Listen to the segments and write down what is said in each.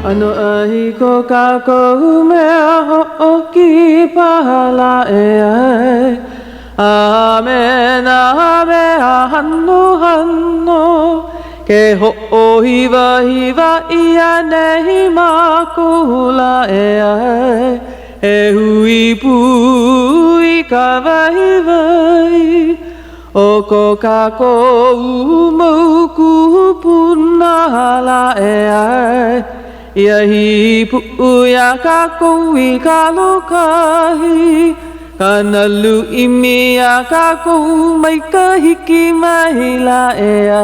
ʻAnoʻai ko kākou mea hoʻokipa lā ʻeā A me nā mea hanohano Ke hoʻohiwahiwa ʻia nei mākou lā ʻeā E hui pū i ka waiwai O ko kākou mau kūpuna lā ʻeā Ia hīpuʻu iā kākou i ka lōkahi Ka nalu ʻimi iā kākou mai ka hiki mai lā ʻeā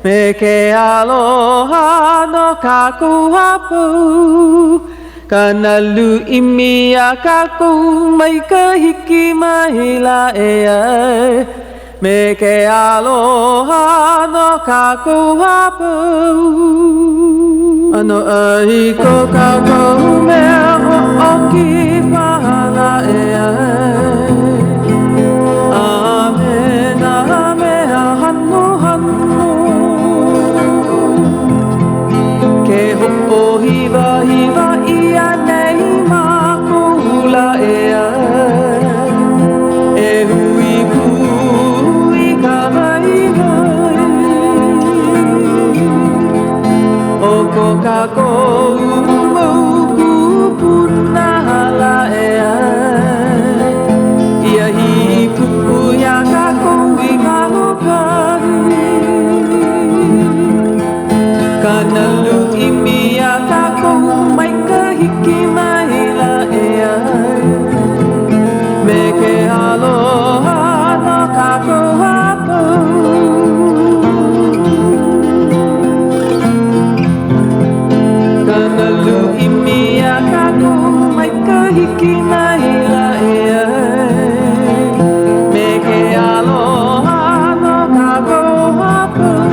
Me ke aloha no kākou a pau Ka nalu ʻimi iā kākou mai ka hiki mai lā ʻeā Me ke aloha no kākou a pau ʻAnoʻai ko kākou mea hoʻokipa lā ʻeā A me nā mea hanohano Ke hoʻohiwahiwa ʻia nei mākou lā ʻeā E hui pū i ka waiwai O ko kākou mau kūpuna lā ʻeā Ia hīpuʻu iā kākou i ka lōkahi Ka nalu ʻimi iā kākou mai ka hiki mai lā ʻeā Me ke aloha no kākou a pau Ka nalu ʻimi iā kākou mai ka hiki mai lā ʻeā Me ke aloha no kākou a pau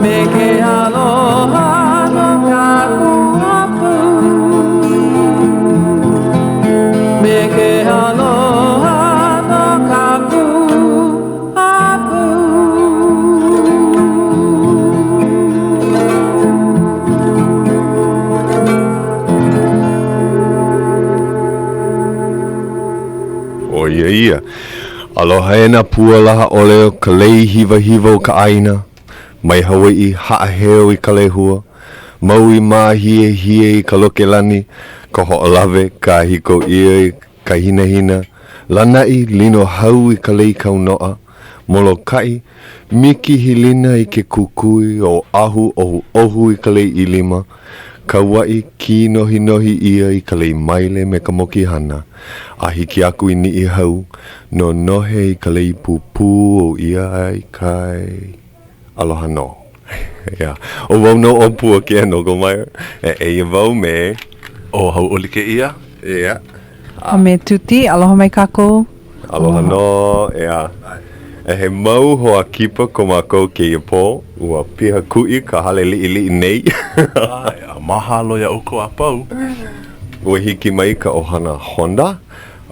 Me ke aloha no kākou a pau Me ke aloha no kākou a pau. ʻO ia ia. Aloha e nā pua laha ʻole o ka lei hiwahiwa o ka ʻāina. Mai Hawaiʻi haʻaheo i ka lehua, Maui māhiehie i ka lokelani, Kahoʻolawe kāhiko ʻia i ka hinahina, Lānaʻi lino hau i ka lei kaunoʻa, Molokaʻi miki hilina i ke kukui, Oʻahu ʻohuʻohu i ka lei ʻilima, Kauaʻi kīnohinohi ʻia i ka lei maile me ka mokihana, a hiki aku i Niʻihau, nonohe i ka lei pūpū o ia ai kai. Aloha nō. Yeah. ʻO wau nō ʻo Pua Keanokomaia. E, eia wau me. ʻO Hauʻoli kēia. Yeah. A me Tuti, aloha mai kākou. Aloha nō, ʻeā. E he mau hoa kipa ko mākou kēia pō, ua piha kuʻi ka hale liʻiliʻi nei. ʻAe, a mahalo iā ʻoukou a pau. Ua hiki mai ka ʻohana Honda,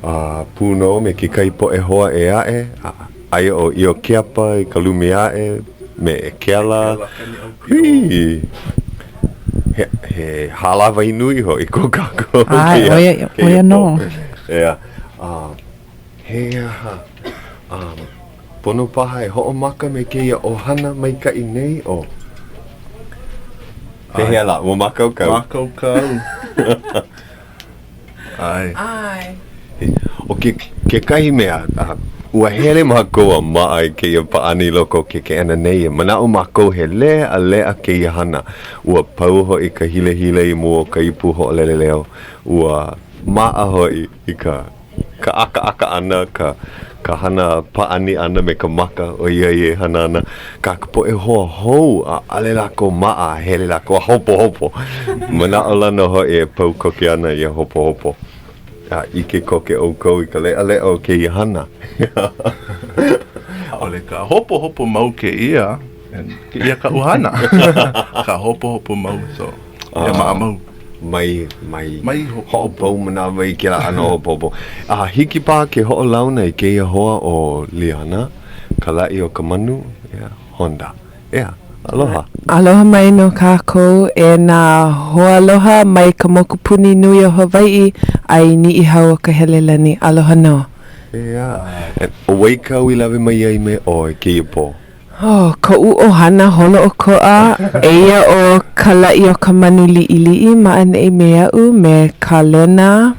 a pū nō me kekahi poʻe hoa ʻē aʻe, a aia ʻo Io Keapa i ka lumi aʻe me Ekela. Hui! He, he hālāwai nui hoʻi ko kākou ʻAe, ʻo ia, ʻo ia nō. ʻEā. A he aha, a pono paha e hoʻomaka me kēia ʻohana maikaʻi nei ʻo Pehea lā, ua mākaukau? Mākaukau. ʻAe. ʻAe. ʻO ke, kekahi mea, a, ua hele mākou a maʻa i kēia pāʻani i loko o ke keʻena nei, e manaʻo mākou he leʻaleʻa kēia hana. Ua pau hoʻi ka hilahila i mua o ka ipu hoʻolele leo. Ua maʻa hoʻi i ka ka ʻakaʻaka ʻana, ka ka hana pāʻani ʻana me ka maka ʻoiai e hana ana kā ka poʻe hoa hou, ʻaʻole lākou maʻa a hele lākou a hopohopo. Manaʻolana hoʻi e pau koke ana ia hopohopo. A ʻike koke ʻoukou i ka leʻaleʻa o kēia hana. ʻAʻole ka hopohopo mau kēia, and kēia kaʻu hana. Ka hopohopo mau, so. He maʻamau. Mai, mai, mai hoʻopau manawa i kēlā ʻano hopohopo. A hiki paha ke hoʻolauna i kēia hoa ʻo Liana, Kalaʻiokamanu, yeah, Honda. ʻEā. Aloha. Aloha mai nō kākou e nā hoaaloha mai ka mokupuni nui o Hawaiʻi a i Niʻihau o ka Helelani. Aloha nō. ʻEā. ʻO wai kāu i lawe mai ai me ʻoe kēia pō? Oh, koʻu ʻohana holoʻokoʻa, eia ʻo Kalaʻiokamanulīʻiliʻi ma ʻaneʻi me aʻu, me Kalena,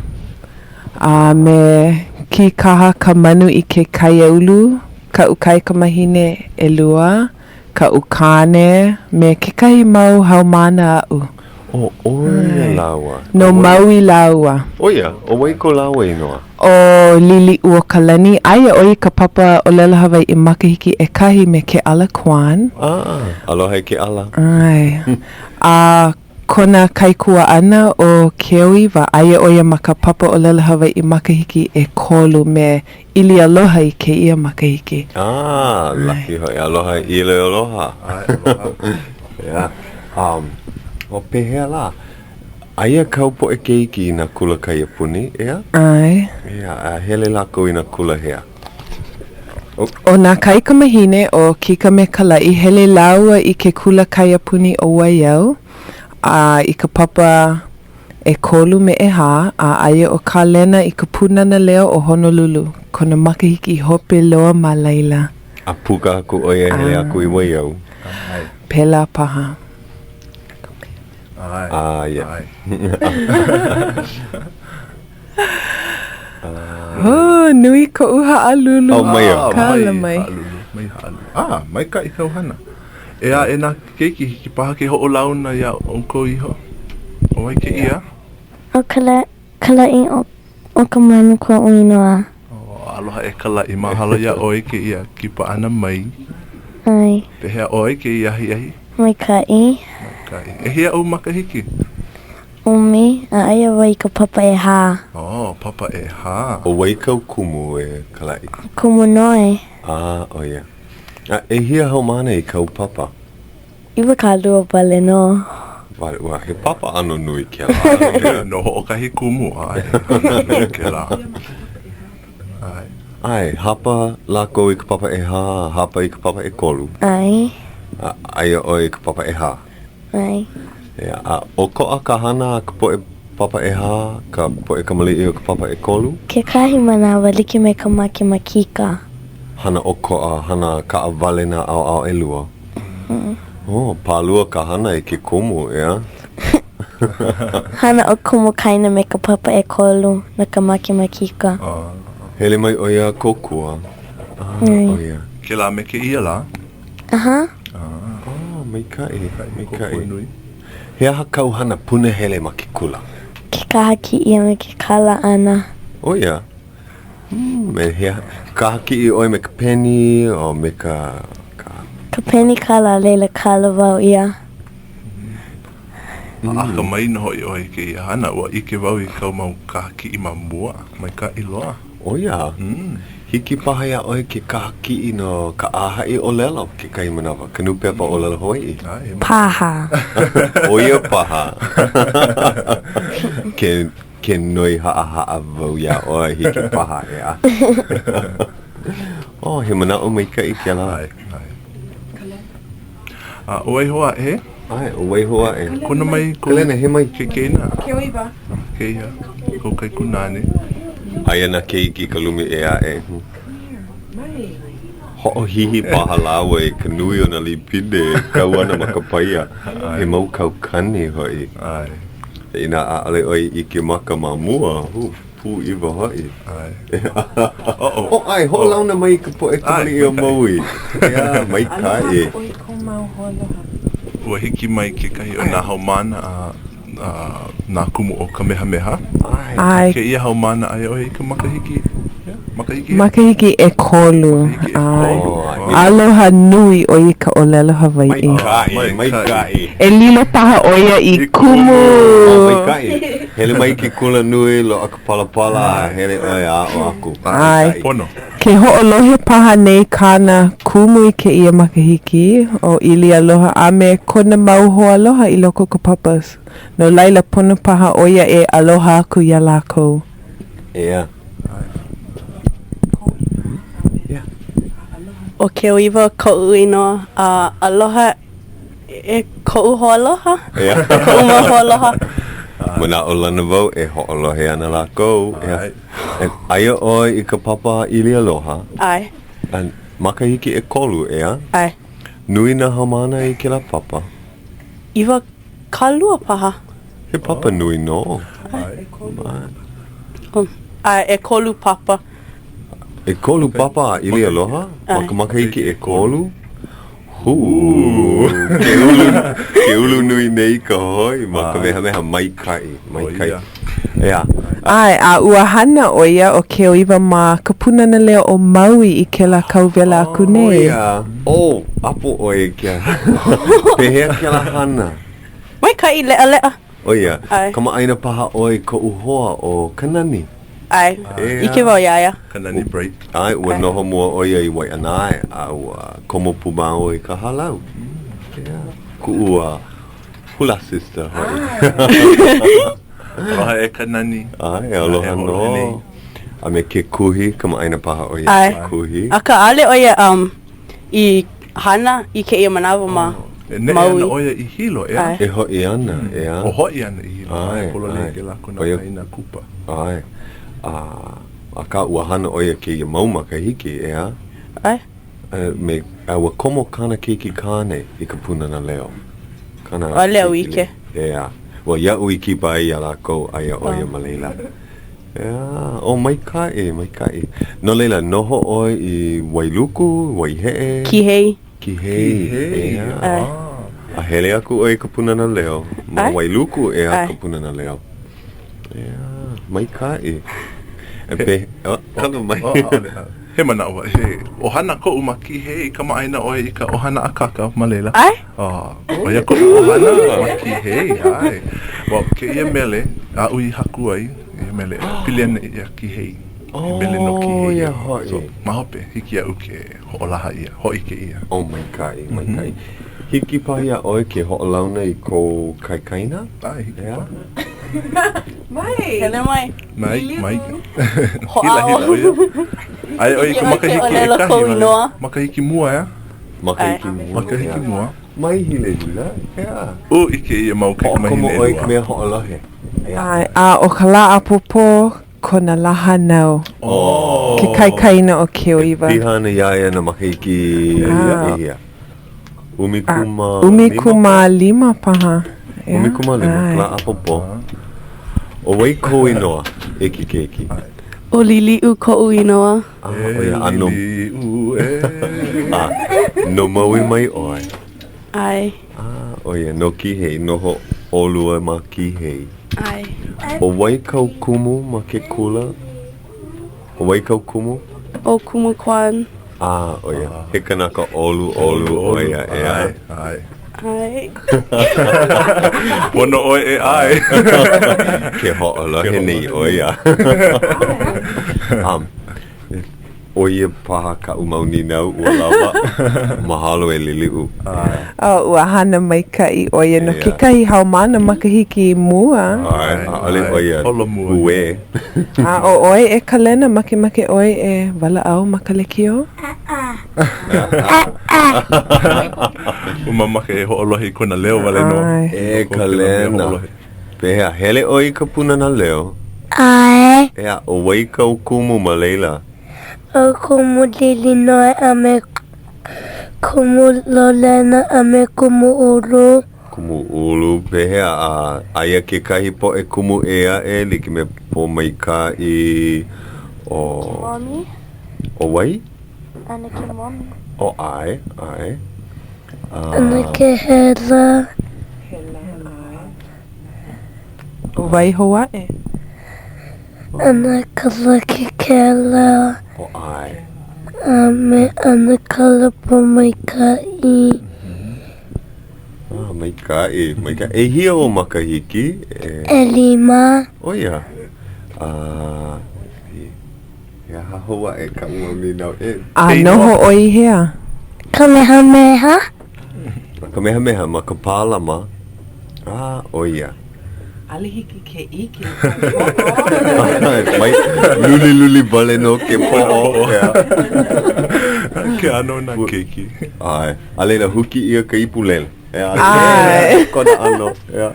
a me Kīkaha ka manu i ke kaiāulu, kaʻu kaikamahine ʻelua, kaʻu kāne, me kekahi mau haumāna aʻu. ʻO ʻoe ia lāua. No Maui lāua. ʻO ia, ʻo wai ko lāua inoa? ʻO Liliʻuokalani, aia ʻo ia i ka papa ʻōlelo Hawaiʻi makahiki ʻekahi me Keʻala Kwan. Ah, aloha e Keʻala. ʻAe. A kona kaikuaʻana ʻo Keoiwa, aia ʻo ia ma ka papa ʻōlelo Hawaiʻi makahiki ʻekolu me ʻIlialoha i kēia makahiki. Ah, lucky hoʻi. Aloha e ʻIlialoha. ʻAe, aloha. Yeah. Um, o pehea lā? Aia kāu poʻe keiki i nā kula kaiapuni, ʻeā? ʻAe. ʻEā, a hele lākou i nā kula hea? ʻO nā kaikamahine ʻo Kika me Kalaʻi, hele lāua i ke kula kaiapuni ʻo Waiau, a i ka papa ʻekolu me ʻehā, a aia ʻo Kalena i ka Pūnana Leo o Honolulu, kona makahiki hope loa ma laila. A puka aku ʻo ia hele aku i Waiau. Pēlā paha. ʻAe. Ah, yeah. ʻAe. Oh, nui koʻu haʻalulu. Oh, mai Ah, Kala mai. haʻalulu, mai haʻalulu. Ah, maikaʻi kāu hana. ʻEā, e nā keiki, hiki paha ke hoʻolauna iā ʻoukou iho. ʻO wai kēia? ʻO Kala, Kalaʻi o, o ka manu koʻu inoa. Oh, aloha e Kalaʻi, mahalo iā ʻoe i kēia kipa ʻana mai. ʻAe. Pehea ʻoe i kēia ahiahi? Maikaʻi. Maikaʻi. ʻEhia ou makahiki? ʻUmi, a aia wau i ka papa ʻehā. Oh, papa ʻehā. ʻO wai kāu kumu e Kalaʻi? Kumu Noe. Ah, ʻo ia. A ʻehia haumāna i kāu papa? 20 wale nō. Wale, ua, he papa ʻano nui kēlā. No hoʻokahi kumu, ʻae, ʻano nui kēlā. ʻAe. ʻAe, hapa lākou i ka papa ʻehā, hapa i ka papa ʻekolu. ʻAe. A aia ʻoe i ka papa ʻehā. ʻAe. Yeah, a ʻokoʻa ka hana a ka poʻe papa ʻehā, ka poʻe kamaliʻi o ka papa ʻekolu? Kekahi manawa, like me ka makemakika. Hana ʻokoʻa, hana kaʻawale nā ʻaoʻao ʻelua. Oh, pālua ka hana e ke kumu, ʻeā? Hana ʻo Kumu Kaina me ka papa ʻekolu no ka makemakika. Hele mai ʻo ia a kōkua. Ah, ʻo ia. Kēlā me kēia lā. Aha. Oh, maikaʻi, maikaʻi. He aha kāu hana punahele ma ke kula? Ke kaha kiʻi a me ke kala ʻana. ʻO ia? Me he aha? Kaha kiʻi ʻoe me ka peni o me ka, ka. Ka peni kala, a laila kala wau ia. A akamai nō hoʻi ʻoe i kēia hana, ua ʻike wau i kāu mau kaha kiʻi ma mua, maikaʻi loa. ʻO ia? Hiki paha iā ʻoe ke kaha kiʻi no ka ʻāhaʻi ʻōlelo kekahi manawa, ka nūpepa ʻōlelo Hawaiʻi. Paha. ʻO ia paha. Ke Ke noi haʻahaʻa wau iā ʻoe, hiki paha, ʻeā. Oh, he manaʻo maikaʻi kēlā. ʻAe, ʻae. A ʻo wai hou aʻe? ʻAe, ʻo wai hou aʻe? Kona mai kou Kalena, he mai. ke keina. Keoiwa. Kēia, kou kaikunāne. Aia nā keiki i ka lumi ʻē aʻe. Hoʻohihi paha lāua i ka nui o nā līpine e kau ana ma ka paia. He mau kaukani hoʻi. ʻAe. Inā ʻaʻole ʻoe i ʻike maka ma mua, hū, pūʻiwa hoʻi. ʻAe. Oh, ʻae, hoʻolauna mai i ka poʻe kamaliʻi o Maui. ʻEā, maikaʻi. Aloha ʻoe kou mau hoaloha. Ua hiki mai kekahi o nā haumāna a nā kumu o Kamehameha. ʻAe. Kēia haumāna aia ʻoe i ka makahiki, makahiki? Makahiki ʻekolu. ʻAe. Aloha nui ʻo ia i ka ʻōlelo Hawaiʻi. Maikaʻi, maikaʻi. E lilo paha ʻo ia i kumu. Oh, maikaʻi. Hele mai ke kula nui, loaʻa ka palapala, a hele ʻoe a aʻo aku. ʻAe. Pono. Ke hoʻolohe paha nei kāna kumu i kēia makahiki, ʻo ʻIlialoha, a me kona mau hoaaloha i loko o ka papa. No laila, pono paha ʻo ia e aloha aku iā lākou. ʻEā. ʻO Keoiwa koʻu inoa, a aloha. E koʻu hoaloha. ʻEā. Koʻu mau hoaloha. Manaʻolana wau e hoʻolohe ana lākou. ʻAe. E, aia ʻoe i ka papa ʻIli Aloha. ʻAe. A makahiki ʻekolu, ʻeā? ʻAe. Nui nā haumāna i kēlā papa? 22 paha. He papa nui nō. ʻAe. ʻAe, ʻekolu papa. ʻEkolu papa a ʻIli Aloha? Ma ka makahiki ʻekolu? Hū! Ke ulu, ke ulu nui nei ka hoi ma Kamehameha maikaʻi, maikaʻi. ʻEā. ʻAe, a ua hana ʻo ia ʻo Keoiwa ma ka Pūnana Leo o Maui i kēlā kauwela aku nei. ʻO ia, oh, ʻapo ʻoe i ke Pehea kēlā hana? Maikaʻi, leʻaleʻa. ʻO ia, ʻAe. kamaʻāina paha ʻoe i koʻu hoa ʻo Kanani. ʻAe, ʻike wau iā ia. Kanani Bright. ʻAe, ua noho mua ʻo ia i Waiʻanae, a ua komo pū māua i ka hālau. ʻEā, kuʻu hula sister hoʻi. Aloha e Kanani. ʻAe, aloha nō. A me Kekuhi, kamaʻāina paha ʻoe iā Kekuhi. Akā, ʻaʻole ʻo ia um, i hana i kēia manawa ma E neʻe Maui. ana ʻo ia i Hilo, ʻeā? E hoʻi ana, ʻeā? O hoʻi ana i Hilo, ʻAe, ʻae, pololei ʻae. kēlā kona ʻO ia- ʻāina kupa. ʻAe. A, akā ua hana ʻo ia kēia mau makahiki, ʻeā? ʻAe. A me, a ua komo kāna keiki kāne i ka Pūnana Leo. Kāna ʻAʻole au keiki ʻike. ʻEā. Ua iaʻu i kipa ai iā lākou, aia ʻo ia ma laila. ʻEā, oh maikaʻi, maikaʻi. No laila, noho ʻoe i Wailuku, Waiheʻe? Kihei. Kihei. Kihei, ʻEā. ʻAe. A hele aku ʻoe i ka Pūnana Leo. Ma ʻAe. Wailuku, ʻeā, ʻAe. ka Pūnana Leo. ʻEā, maikaʻi. E pe, oh, kala mai. Oh, ʻaʻole, ʻaʻole. He manaʻo wau, he ʻohana koʻu ma Kihei, kamaʻāina ʻoe i ka ʻohana Akaka ma laila. ʻAe. Oh, ʻo ia koʻu ʻohana ma Kihei, ʻae. Well, kēia mele aʻu i haku ai, he mele e pili ana iā Kihei. He mele no Kihei. Oh, ia hoʻi. So, ma hope, hiki iaʻu ke hoʻolaha ʻia, hōʻike ʻia. Oh, maikaʻi, maikaʻi. Hiki paha iā ʻoe ke hoʻolauna i kou kaikaina? ʻAe, hiki ʻEā? paha. Mai! Hele mai. Mai, mai. Hoʻāʻo. Hilahila ʻo ia. Aia ʻoe i ka Hiki ʻoe ke makahiki ʻōlelo ʻekahi kou wale. inoa. Makahiki mua, ʻeā? Makahiki mua. Makahiki mua. Mai hilahila, ʻeā. ʻU i kēia mau kaikamahine Hoʻokomo ʻoe i ka ʻelua. mea hoʻolohe. ʻAe, a ʻo ka lā ʻapōpō kona lā hānau. Ke kaikaina o Keoiwa. E piha ana iā ia nā makahiki ʻehia? ʻUmikūmālima? ʻUmikūmālima paha. ʻUmikūmālima, ka lā ʻapōpō. ʻO wai kou inoa, e ke keiki? ʻO Liliʻu koʻu inoa. A, ʻo ia, a no. Liliʻu, e. A, no Maui mai ʻoe? ʻAe. A, ʻo ia, no Kīhei, noho ʻolua ma Kīhei. ʻAe. ʻO wai kāu kumu ma ke kula? ʻO wai kāu kumu? ʻO Kumu Kwan. A, ʻo ia, he kanaka ʻoluʻolu ʻo ia, ʻeā? ʻAe, ʻae. ʻAe. Pono ʻoe e ʻae. Ke hoʻolohe nei ʻo ia. Um, ʻO ia paha kaʻu mau nīnau ua lawa. Mahalo e Liliʻu. Oh, ua hana maikaʻi ʻo ia no kekahi haumāna makahiki mua. ʻAe, ʻaʻole ʻo ia uē. A ʻo ʻoe e Kalena, makemake ʻoe e walaʻau ma ka lekiō? Ua mamake e hoʻolohe i kona leo wale nō. E Kalena, pehea, hele ʻoe i ka Pūnana Leo? ʻAe. ʻEā, ʻo wai kāu kumu ma laila? ʻO Kumu Lilinoe a me Kumu Lolena a me Kumu Ulu. Kumu Ulu, pehea, a aia kekahi poʻe kumu ʻē aʻe like me Pōmaikaʻi, ʻo. Momi. ʻO wai? ʻAnakē Momi. ʻO ʻae, ʻae. A. ʻAnakē Hela. Hela, ʻae. ʻO wai hou aʻe? ʻAnakala Kekela. ʻO ʻae. A me ʻAnakala Pōmaikaʻi. Ah, maikaʻi, maikaʻi. ʻEhia ou makahiki? E. ʻElima. ʻO ia. A, he aha hou aʻe kaʻu mau nīnau? E. A noho ʻoe i hea? Kamehameha. Ma Kamehameha, ma ka Pālama. Ah, ʻo ia. ʻAʻole hiki ke ʻike. Mai luliluli wale nō ke poʻo. Ke ʻano o nā keiki. ʻAe. A laila, huki ʻia ka ipu lele. ʻAe. Kona ʻano, ʻeā.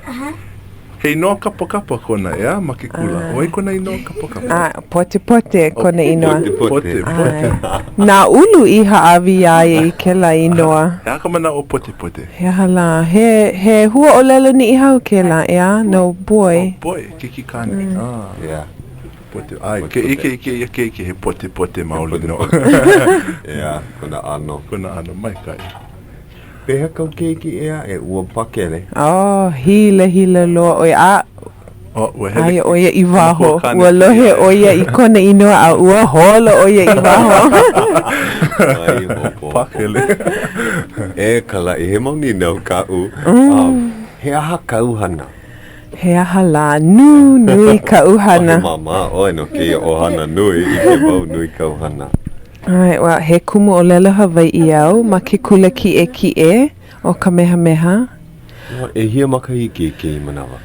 He inoa kapakapa kona, ʻeā, ma ke kula. ʻO wai kona inoa kapakapa? ʻAe, Potepote kona inoa. Potepote. ʻAe. Na Ulu i hāʻawi iā ia i kēlā inoa. He aha ka manaʻo o Potepote? He aha lā? He, he huaʻōlelo Niʻihau kēlā, ʻeā, no boy. Oh, boy, keiki kāne. Ah. Yeah. Pote, ʻae, ke ʻike i kēia keiki, he potepote maoli nō. ʻEā, kona ʻano. Kona ʻano maikaʻi. Pehea kau keiki ʻeā e ua pakele? Oh, hilahila loa ʻo ia. A, Oh, ua hele. aia ʻo ia i waho. Makua kāne Ua lohe kēia. ʻo ia i kona inoa a ua holo ʻo ia i waho. Mai hopohopo. Pakele. E ka laʻi, he mau nīnau kaʻu. Um, he aha kāu hana? He aha lā? Nunui kaʻu hana. He māmā ʻoe no kēia ʻohana nui, ʻike wau nui kāu hana. ʻAe, well, he kumu ʻōlelo Hawaiʻi au ma ke kula kiʻekiʻe ʻo Kamehameha. Well, ʻehia makahiki i kēia manawa?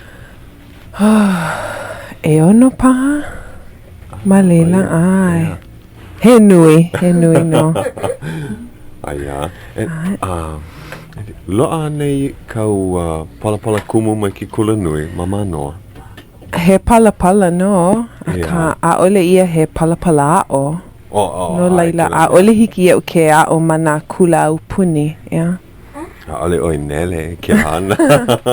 ʻEono paha ma laila, ʻae. He nui, he nui nō. Aia. E, a, loaʻa anei kāu uh, palapala kumu mai ke kula nui ma Mānoa? He palapala nō, akā ʻaʻole ia he palapala aʻo. Oh, oh, No laila, ʻaʻole hiki iaʻu ke aʻo ma nā kula aupuni, ʻeā. ʻAʻole ʻoe nele i ke hana.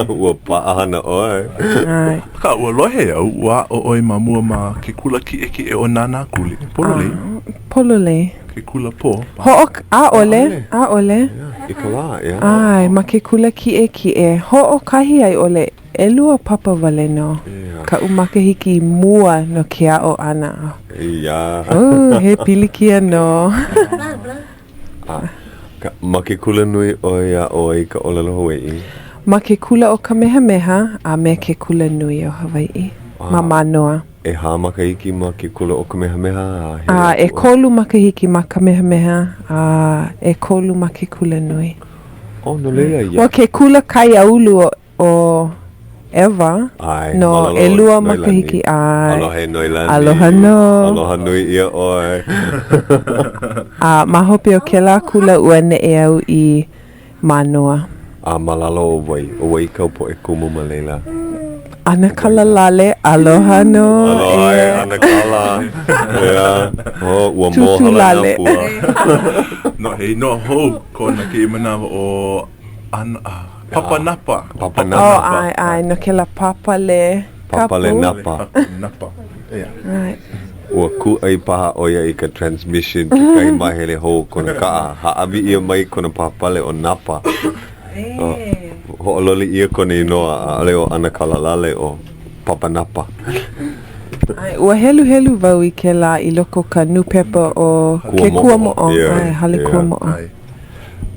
Ua paʻahana ʻoe. ʻAe. Akā, ua lohe au, ua aʻo ʻoe ma mua ma ke kula kiʻekiʻe o Nānākuli. Pololei? Pololei. Ke kula pō. Hoʻo, ʻaʻole, ʻaʻole. I ka lā, ʻeā. ʻAe, ma ke kula kiʻekiʻe. Hoʻokahi a i ʻole ʻelua papa wale nō kaʻu makahiki mua no ke aʻo ʻana. Ia. Oh, he pilikia nō. A, ka, ma ke kula nui ʻoe aʻo ai i ka ʻōlelo Hawaiʻi? Ma ke kula ʻo Kamehameha a me ke kula nui o Hawaiʻi ma Mānoa. ʻEhā makahiki ma ke kula ʻo Kamehameha a hele A aku ʻoe? ʻekolu makahiki ma Kamehameha a ʻekolu ma ke kula nui. Oh, no laila ia. Well, ke kula kaiāulu o ʻO ʻEwa, ʻAe, no ma lalo o ʻelua Noelani. makahiki, ʻae. Aloha e Noelani. Aloha nō. Aloha nui ʻia ʻoe. A ma hope o kēlā kula ua neʻe au i Mānoa. A ma lalo o wai? ʻO wai kāu poʻe kumu ma laila? ʻAnakala Lale, aloha nō. Aloha e ʻAnakala. ʻEā. Oh, ua Tūtū mōhala nā Lale. pua. No, he inoa hou kona kēia manawa ʻo ʻAna, Papa Napa. Papa Napa. Oh, ʻae, ʻae, no kēlā pāpale kapu. Pāpale napa. Napa, ʻeā. ʻAe. Ua kūʻai paha ʻo ia i ka transmission, kekahi māhele hou o kona kaʻa. Hāʻawi ʻia mai kona pāpale ʻo Napa. Hoʻololi ʻia kona inoa, ʻaʻole ʻo ʻAnakala Lale, ʻo Papa Napa. ʻAe, ua heluhelu wau i kēlā i loko o ka nūpepa ʻo Ke Kuamoʻo, ʻae, Hale Kuamoʻo.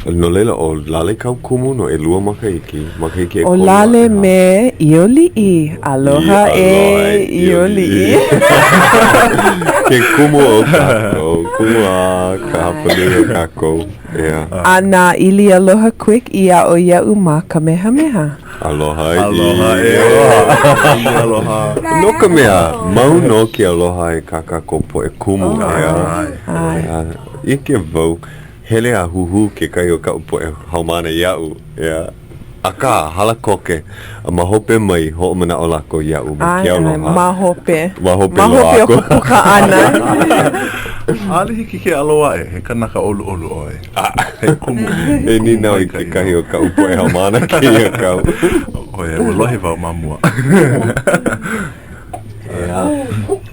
No laila, ʻo Lale kāu kumu no ʻelua makahiki, makahiki ʻO ʻekolu a Lale ʻehā. me ʻIoliʻi. Aloha e ʻIoliʻi. Ke kumu o kākou, kumu a ka hapanui o kākou, ʻeā. A na ʻIlialoha Quick i aʻo iaʻu ma Kamehameha. Aloha e Aloha e ʻIlialoha. No ka mea, mau nō ke aloha i kā kākou poʻe kumu, ʻeā. ʻAe. ʻIke wau, Hele a huhū kekahi o kaʻu poʻe haumāna iaʻu, ʻeā. Akā, hala koke, a ma hope mai, hoʻomanaʻo lākou iaʻu me ke ʻAe, ʻae, aloha. ma hope. Ma hope Ma loa hope o aku. ka puka ʻana. ʻAʻole hiki ke ʻalo aʻe, he kanaka ʻoluʻolu ʻoe. He kumu. E nīnau i kekahi o kaʻu poʻe haumāna kēia kau. ʻOiai, ua lohe wau ma mua. ʻEā.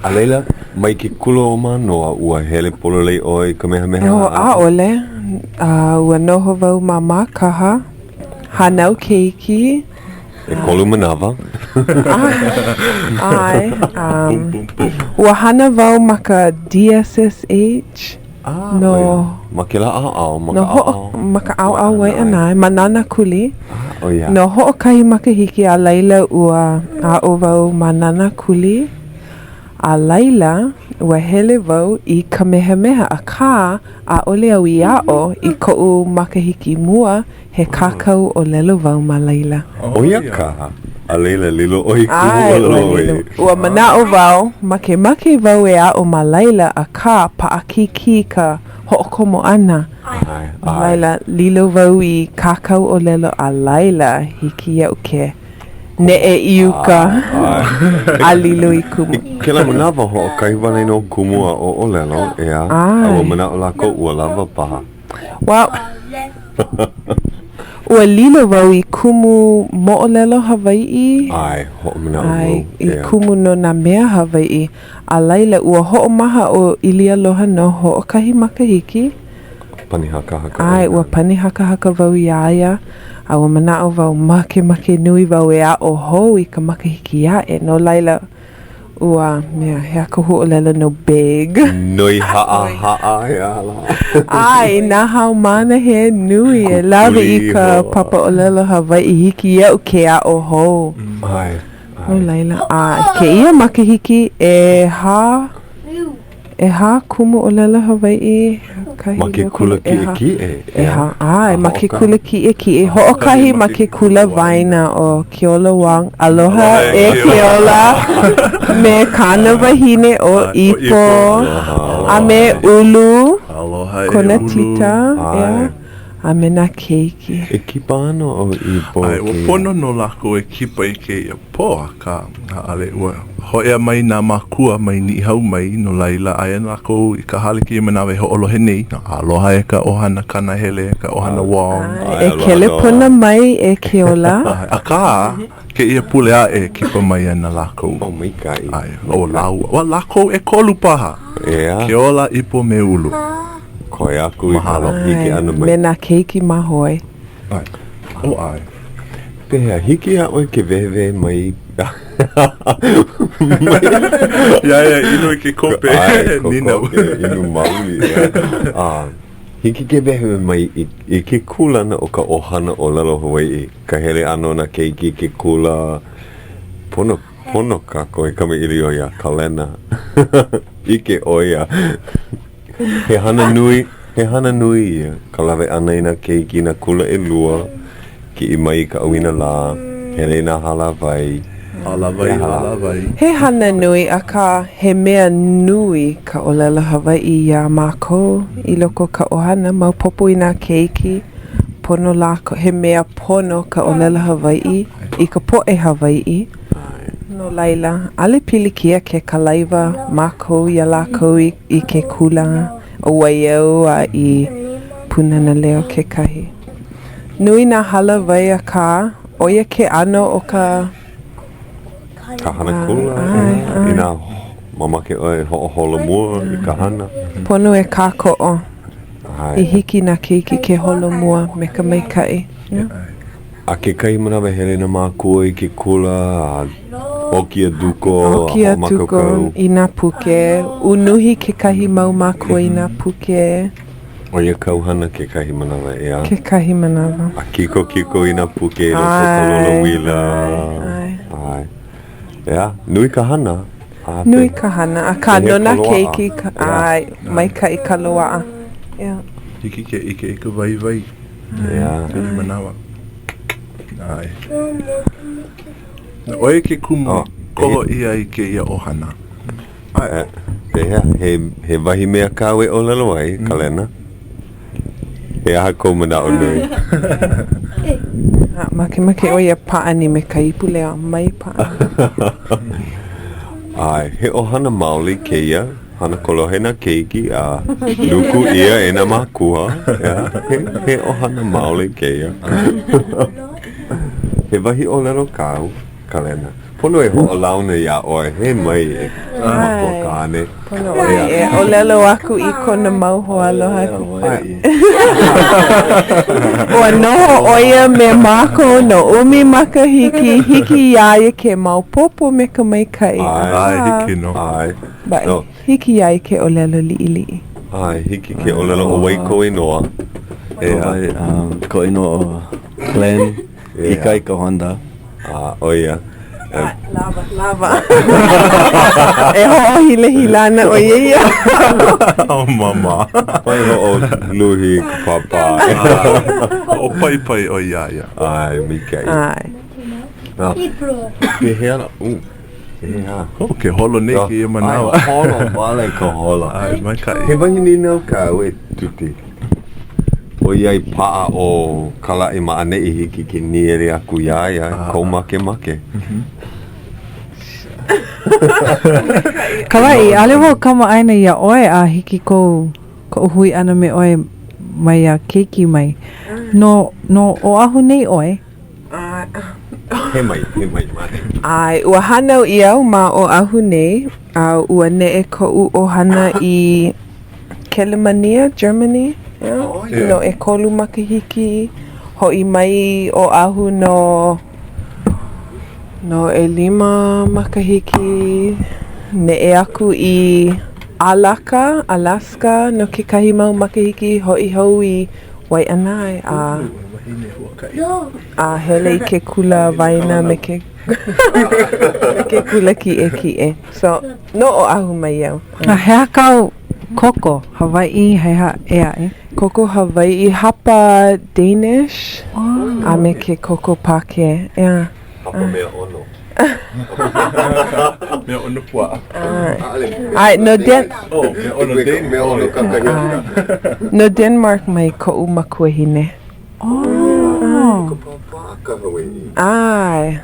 A laila, mai ke kula o Mānoa, ua hele pololei ʻoe i Kamehameha? Oh, ʻaʻole. A ua noho wau ma Mākaha, hānau keiki. ʻEkolu manawa. ʻAe. Um, ua hana wau ma ka DSSH. Ah, no. Ma kēlā ʻaoʻao, ma ka no hoʻo, ʻaoʻao. Ma ka ʻaoʻao Waiʻanae, ma Nānākuli. Ah, ʻo ia. No hoʻokahi makahiki a laila ua aʻo wau ma Nānākuli. A laila, ua hele wau i Kamehameha, akā, ʻaʻole au i aʻo i koʻu makahiki mua, he kākau ʻōlelo wau ma laila. ʻO ia kā. A laila, lilo ʻoe i kumu ʻAe, ʻōlelo ua Hawaiʻi. lilo. Ua manaʻo wau, makemake wau e aʻo ma laila, akā, paʻakikī ka. hoʻokomo ʻana. No laila, lilo wau i kākau ʻōlelo a laila hiki iaʻu ke neʻe i uka a lilo i kumu. I kēlā manawa, hoʻokahi wale nō kumu aʻo ʻōlelo, ʻeā, a ua manaʻo lākou ua lawa paha. Well, ua lilo wau i kumu moʻolelo Hawaiʻi. ʻAe, hoʻomanaʻo wau, ʻae, i kumu no nā mea Hawaiʻi. A laila, ua hoʻomaha ʻo ʻIlialoha no hoʻokahi makahiki. Pani hakahaka ʻAe, ua pani hakahaka wau iā ia, a ua manaʻo wau, makemake nui wau e aʻo hou i ka makahiki aʻe, no laila, ua mea, he aha ka huaʻōlelo no beg? Noi haʻahaʻa he aha lā? ʻAe, nā haumāna he nui e lawe i ka papa ʻōlelo Hawaiʻi, hiki iaʻu ke aʻo hou. ʻAe. No laila, a kēia makahiki, ʻehā, ʻehā kumu ʻōlelo Hawaiʻi. Ma ke kula kiʻekiʻe. ʻEhā, ʻae, ma ke kula kiʻekiʻe. Hoʻokahi ma ke kula waena ʻo Keola Wong. Aloha e Keola me kāna wahine ʻo Ipo a me Ulu, kona tita, ʻeā. A me nā keiki. E kipa ana ʻo Ipo ʻAe, ua pono nō lākou e kipa i kēia pō, akā, ʻaʻole. Ua hōʻea mai nā mākua mai Niʻihau mai, no laila, aia lākou i ka hale kēia manawa e hoʻolohe nei. Aloha e ka ʻohana Kanahele, ka ʻohana Wong. E kelepona mai e Keola. Akā, kēia pule aʻe e kipa mai ana lākou. Oh, maikaʻi. ʻAe, ʻo lāua. Ua lākou ʻekolu paha. ʻEā. Keola, Ipo me Ulu. Koe aku i ka hiki ʻana mai. Me nā keiki māhoe. ʻAe. Oh, ʻae. Pehea, hiki iā ʻoe ke wehewehe mai Iā ia inu i ke kope. ʻAe, kokoke, inu maoli, ʻeā. A, hiki ke wehewehe mai i, i ke kūlana o ka ʻohana ʻōlelo Hawaiʻi, ka hele ʻana o nā keiki i ke kula, pono, pono kākou e kamaʻilio iā Kalena. ʻIke ʻo ia. He hana nui, he hana nui ia, ka lawe ʻana i nā keiki i nā kula ʻelua, kiʻi mai i ka ʻauinalā, hele i nā hālāwai. Hālāwai, hālāwai. He hana nui, akā, he mea nui ka ʻōlelo Hawaiʻi iā mākou i loko o ka ʻohana. Maopopo i nā keiki, pono lākou, he mea pono ka ʻōlelo Hawaiʻi i ka poʻe Hawaiʻi. No laila, ʻaʻole pilikia ke kalaiwa mākou iā lākou i, i ke kula ʻo Waiau a i Pūnana Leo kekahi. Nui nā hālāwai akā, ʻo ia ke ʻano o ka Ka hana kula, ʻeā, inā mamake ʻoe e hoʻoholomua i ka hana. Pono e kākoʻo i hiki nā keiki ke holomua me ka maikaʻi. A kekahi manawa hele nā mākua i ke kula a ʻoki a duko a ʻOki a duko hoʻomākaukau. i nā puke. Unuhi kekahi mau mākua i nā puke. ʻO ia kāu hana kekahi manawa, ʻeā? Kekahi manawa. A kikokiko i nā puke i loko o ka lolouila. ʻAe, ʻae. ʻAe. ʻEā, nui ka hana. A Nui ka hana, akā no nā keiki, ʻae, maikaʻi ka loaʻa. ʻEā. Hiki ke ʻike i ka waiwai. ʻEā. Kekahi manawa. ʻAe. ʻO ia ke kumu i koho ʻia ai kēia ʻohana. ʻAe. Pehea, he, he wahi mea kāu e ʻōlelo ai, Kalena? He aha kou manaʻo nui? Makemake ʻo ia pāʻani me ka ipu leo, mai pāʻani. ʻAe, he ʻohana maoli kēia. Hana kolohe nā keiki a luku ʻia e nā mākua. ʻEā, he, he ʻohana maoli kēia. He wahi ʻōlelo kāu, Kalena. Pono e hoʻolauna iā ʻoe, he mai e makuakāne. Pono ʻoe e ʻōlelo aku i kona mau hoaaloha. Ua noho ʻo ia me mākou no ʻumi makahiki, hiki iā ia ke maopopo me ka maikaʻi. ʻAe, hiki nō. ʻAe. But hiki iā ia ke ʻōlelo liʻiliʻi. ʻAe, hiki ke ʻōlelo ʻo wai kou inoa? ʻO wai koʻu inoa ʻo Glenn Ikaika Honda. A, ʻo ia. Lawa, lawa. E hoʻohilahila ana ʻo ia ia. Oh, mama. Mai hoʻoluhi i ka pāpā. Hoʻopaipai ʻoe iā ia. ʻAe, maikaʻi. ʻAe. Pehea lā? ʻEā. Oh, ke holo nei kēia manawa. ʻAe, holo wale ka holo. ʻAe, maikaʻi. He wahi nīnau kāu e Tuti. ʻOiai paʻa ʻo Kalaʻi ma ʻaneʻi hiki ke nīele aku iā ia, kou makemake. Kalaʻi, ʻaʻole wau kamaʻāina iā ʻoe a hiki kou koʻu hui ʻana me ʻoe maiā keiki mai. No, no Oʻahu nei ʻoe? He mai, he mai ma ʻaneʻi. ʻAe, ua hānau ʻia au ma Oʻahu nei, a ua neʻe koʻu ʻohana i Kelemania, Germany, yeah? Oh, yeah. No ʻekolu makahiki, hoʻi mai i Oʻahu no no ʻelima makahiki, neʻe aku i ʻAlaka, Alaska, no kekahi mau makahiki, hoʻi hou i Waiʻanae, a a hele i ke kula waena me ke me ke kula kiʻekiʻe. So, no Oʻahu mai au. A he aha kāu koko Hawaiʻi, he aha ʻē aʻe? Koko Hawaiʻi, hapa Danish, a me ke koko Pākē, yeah. Hapa mea ʻono. Mea ʻono puaʻa. ʻAe, no Den- Oh, mea ʻono Den- Mea ʻono kakahiaka. No Denmark mai koʻu makuahine. Oh. Ka pāpā ka Hawaiʻi. ʻAe.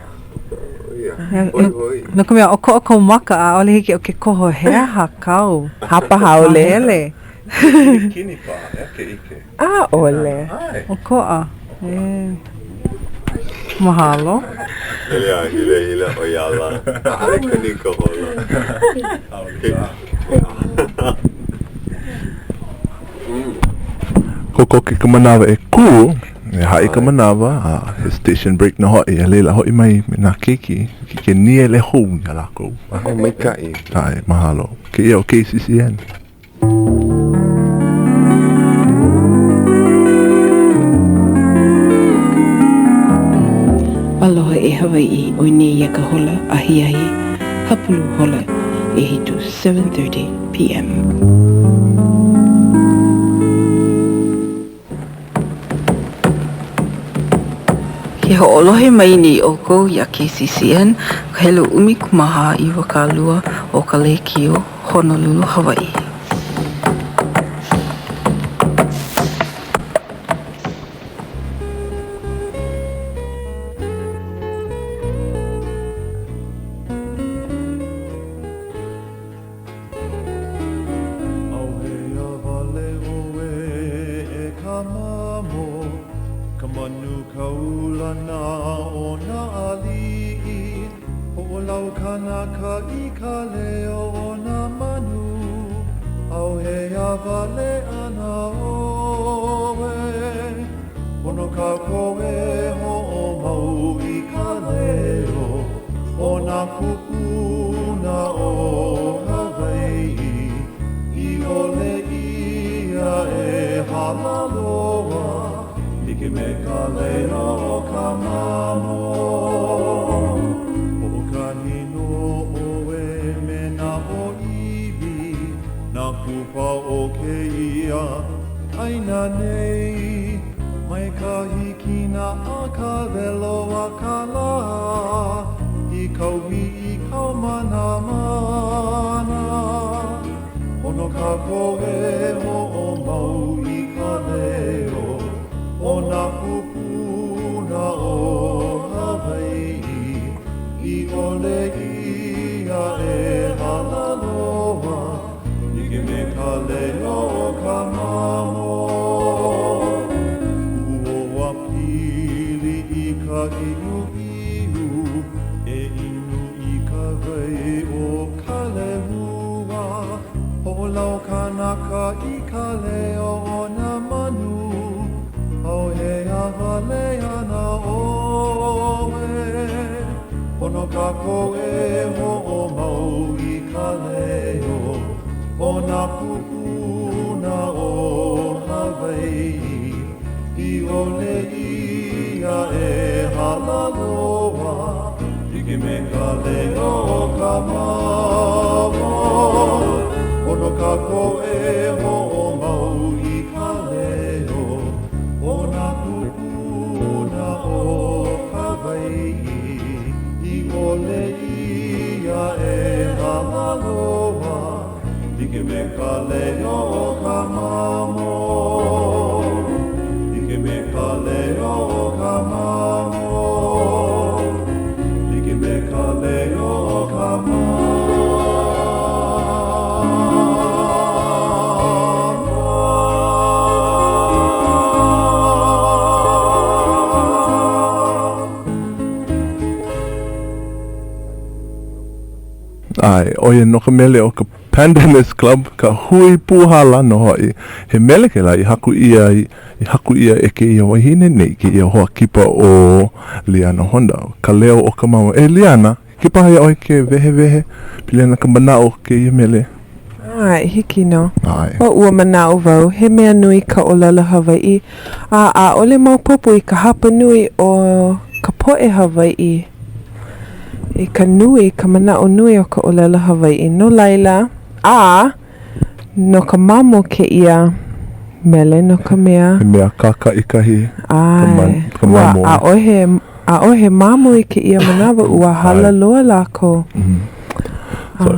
No ka mea, ʻokoʻa kou maka, ʻaʻole hiki iaʻu ke koho he aha kāu Hapa haole. Mahele. Kini paha, ʻeā ke ʻike. ʻAʻole. ʻOkoʻa. E. Mahalo. Hele a hilahila ʻo ia ala. ʻAʻole kani ka holo. Kokoke ka manawa e kū, e haʻi ka manawa, a he station break nō hoʻi, a laila hoʻi mai me nā keiki, hiki ke nīele hou iā lākou. Oh, maikaʻi. ʻAe, mahalo. Kēia ʻo KCCN. Aloha e Hawaiʻi, ʻoe nei iā ka hola ahiahi hapulu hola ʻehiku, 7:30 PM. Ke hoʻolohe mai nei ʻoukou iā KCCN, ka helu 14 20 o ka lēkiō Honolulu, Hawaiʻi. ʻAuhea wale ʻoe e ka mamo, ka manu kaulana o nā aliʻi, Hoʻolau kanaka i ka leo o nā manu, ʻAuhea wale ana ʻoe, Pono kākou e hoʻomau i ka leo o nā kūpuna o Hawaiʻi i ʻole ia e hala loa like me ka leo o ka mamo. Hoʻokani nō ʻoe me nā ʻōiwi, nā kupa o kēia ʻāina nei, mai ka hikina a ka welo a ka lā, i ka wī i ka manamana. Pono kākou e hoʻomau i ka leo o nā kūpuna o Hawaiʻi, i ʻole ia e hala loa. Like me ka leo o ka mamo. Kuʻu hoa pili i ka ʻiuʻiu, e inu i ka wai o ka lehua. Hoʻolau kanaka i ka leo o nā manu, ʻAuhea wale ana ʻoe. Pono kākou e hoʻomau i ka leo o nā kūpuna o Hawaiʻi, i ʻole ia e hala loa, like me ka leo o ka mamo. Pono kākou e hoʻomau i ka leo o nā kūpuna o Hawaiʻi, i ʻole ia loa, like me ka leo o ka mamo. Like me ka leo o ka mamo. Like me ka leo o ka mamo. ʻAe, ʻo ia nō ka mele o ka Pandanus Club, ka hui pūhala nō hoʻi. He mele kēlā i haku ʻia i haku ʻia e kēia wahine nei, kēia hoa kipa ʻo Liana Honda, ka leo o ka mamo. E Liana, hiki paha iā ʻoe ke wehewehe pili ana ka manaʻo o kēia mele? ʻAe, hiki nō. ʻAe. ʻO ua manaʻo wau, he mea nui ka ʻōlelo Hawaiʻi, a ʻaʻole maopopo i ka hapanui o ka poʻe Hawaiʻi i ka nui, ka manaʻo nui o ka ʻōlelo Hawaiʻi. No laila, a no ka mamo kēia mele, no ka mea. He mea kākaʻikahi ka, ʻAe, ka mamo. Ua ʻaʻohe, ʻaʻohe mamo i kēia manawa, ua hala loa lākou. So,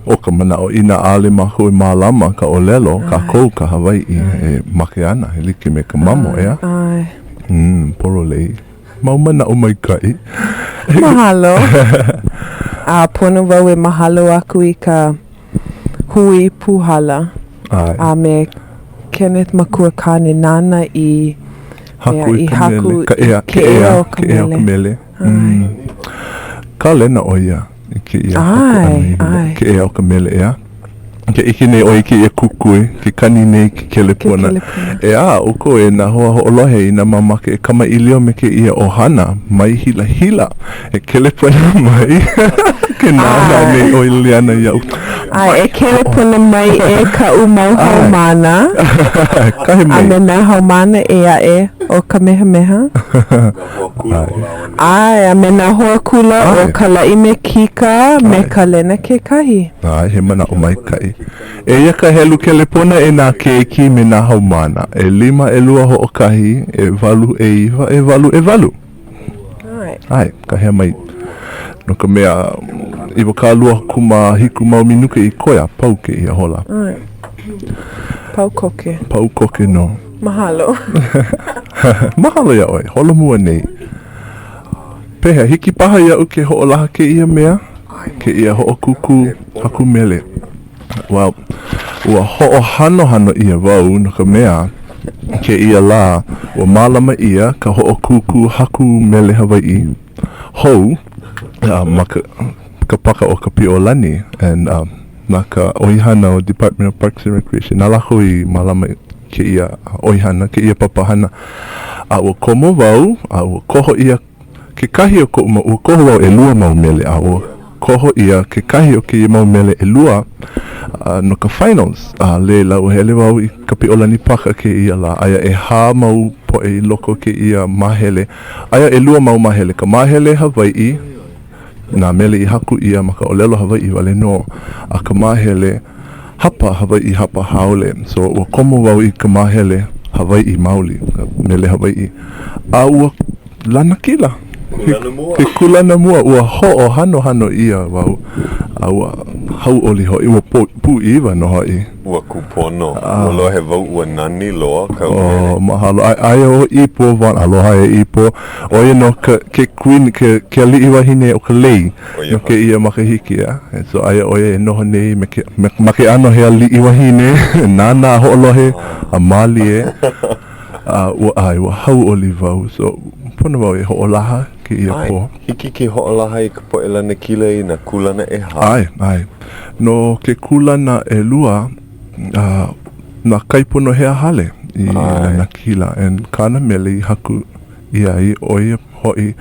ʻo ka manaʻo, inā ʻaʻole mākou e mālama ka ʻōlelo, kākou ka Hawaiʻi, e make ana, e like me ka mamo, ʻeā? ʻAe. Mm, pololei. Mau manaʻo maikaʻi. Mahalo. A pono wau e mahalo aku i ka hui pūhala a me Kenneth Makuakāne nāna i haku i ka mele, ka ea, ke ea, ke ea o ka mele. Mm. Kālena ʻo ia i kēia haku ʻana i ke ea o ka mele, ʻeā? Ke ʻike nei ʻoe i kēia kukui, ke kani nei ke kelepona. ʻEā, ʻoukou e nā hoa hoʻolohe inā mamake e kamaʻilio me kēia ʻohana, mai hilahila, e kelepona mai ke nānā nei ʻo Liliana iaʻu. ʻAe, e kelepona mai e kaʻu mau haumāna. Kahe mai. A me nā haumāna ʻē aʻe o Kamehameha. ʻAe, a me nā hoa kula ʻo Kalaʻi me Kika me Kalena kekahi. ʻAe, he manaʻo maikaʻi. Eia ka helu kelepona e nā keiki me nā haumāna, ʻelima, ʻelua, hoʻokahi, ʻewalu, ʻeiwa, ʻewalu, ʻewalu. ʻAe, kāhea mai. No ka mea, 27 mau minuke i koe a pau kēia hola. ʻAe. Pau koke. Pau koke nō. Mahalo. Mahalo iā ʻoe. Holomua nei. Pehea, hiki paha iaʻu ke hoʻolaha kēia mea, kēia hoʻokūkū haku mele? Well, ua hoʻohanohano ʻia wau no ka mea, kēia lā, ua mālama ʻia ka hoʻokūkū haku mele Hawaiʻi hou ma ka, ka paka o Kapiʻolani and um, na ka ʻoihana o Department of Parks and Recreation, na lākou i mālama kēia ʻoihana, kēia papahana. A ua komo wau, a ua koho ʻia kekahi o koʻu mau, ua koho wau ʻelua mau mele, a ua koho ʻia kekahi o kēia mau mele ʻelua no ka finals. A laila, ua hele wau i Kapiʻolani Paka kēia lā. Aia ʻehā mau poʻe i loko o kēia māhele. Aia ʻelua mau māhele, ka māhele Hawaiʻi, nā mele i haku ʻia ma ka ʻōlelo Hawaiʻi wale nō, a ka māhele hapa Hawaiʻi hapa haole. So, ua komo wau i ka māhele Hawaiʻi maoli, ka mele Hawaiʻi, a ua lanakila. Kūlana mua. Ke kūlana mua, ua hoʻohanohano ʻia wau, a ua hauʻoli hoʻi, ua pūʻiwa nō hoʻi. Ua kūpono. Ua lohe wau ua nani loa kāu mele. Oh, mahalo. Aia ʻo Ipo Vaughn, aloha e Ipo. ʻO ia nō ka, ke queen, ke, ke aliʻi wahine o ka lei no kēia makahiki, ʻeā. And so aia ʻo ia e noho nei me ke, me, ma ke ʻano he aliʻi wahine, nānā hoʻolohe a mālie. A ua, ʻae, ua hauʻoli wau. So, pono wau e hoʻolaha kēia pō. Hiki ke hoʻolaha i ka poʻe lanakila i nā kūlana ʻehā. ʻAe, ʻae. No ke kūlana ʻelua, uh, na Kaipono Heahale i lanakila. And kāna mele i haku ʻia ai, ʻo ia hoʻi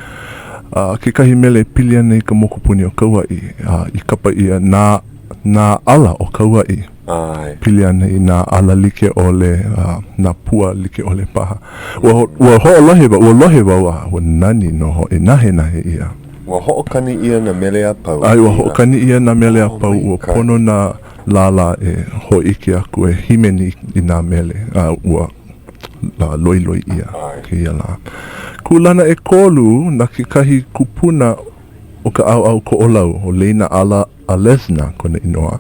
uh, kekahi mele e pili ana i ka mokupuni o Kauaʻi, uh, i kapa ʻia nā, nā ala o Kauaʻi. ʻAe. Pili ana i nā ala like ʻole, uh, nā pua like ʻole paha. Ua, ua hoʻolohe wau, ua lohe wau a ua nani nō hoʻi, nahenahe ʻia. Ua hoʻokani ʻia nā mele a pau. ʻAe, ua hoʻokani ʻia nā mele a pau. Ua pono nā lālā e hōʻike aku, e hīmeni i nā mele, a ua loiloi ʻia kēia lā. Kūlana ʻekolu na kekahi kupuna. o ka ʻaoʻao Koʻolau, ʻo Leinaʻala Alesna kona inoa,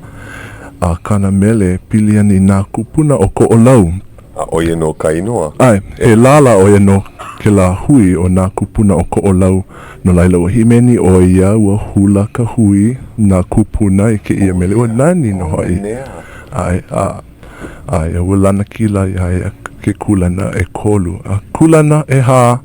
a kāna mele pili ana i nā kūpuna o Koʻolau. A ʻo ia nō ka inoa. ʻAe, he lālā ʻo ia no kēlā hui o nā kūpuna o Koʻolau, no laila ua hīmeni ʻo ia, ua hula ka hui nā kūpuna i kēia mele, ua nani nō hoʻi. ʻAe, a ʻae, ua lanakila iā ia ke kūlana ʻekolu. A kūlana ʻehā,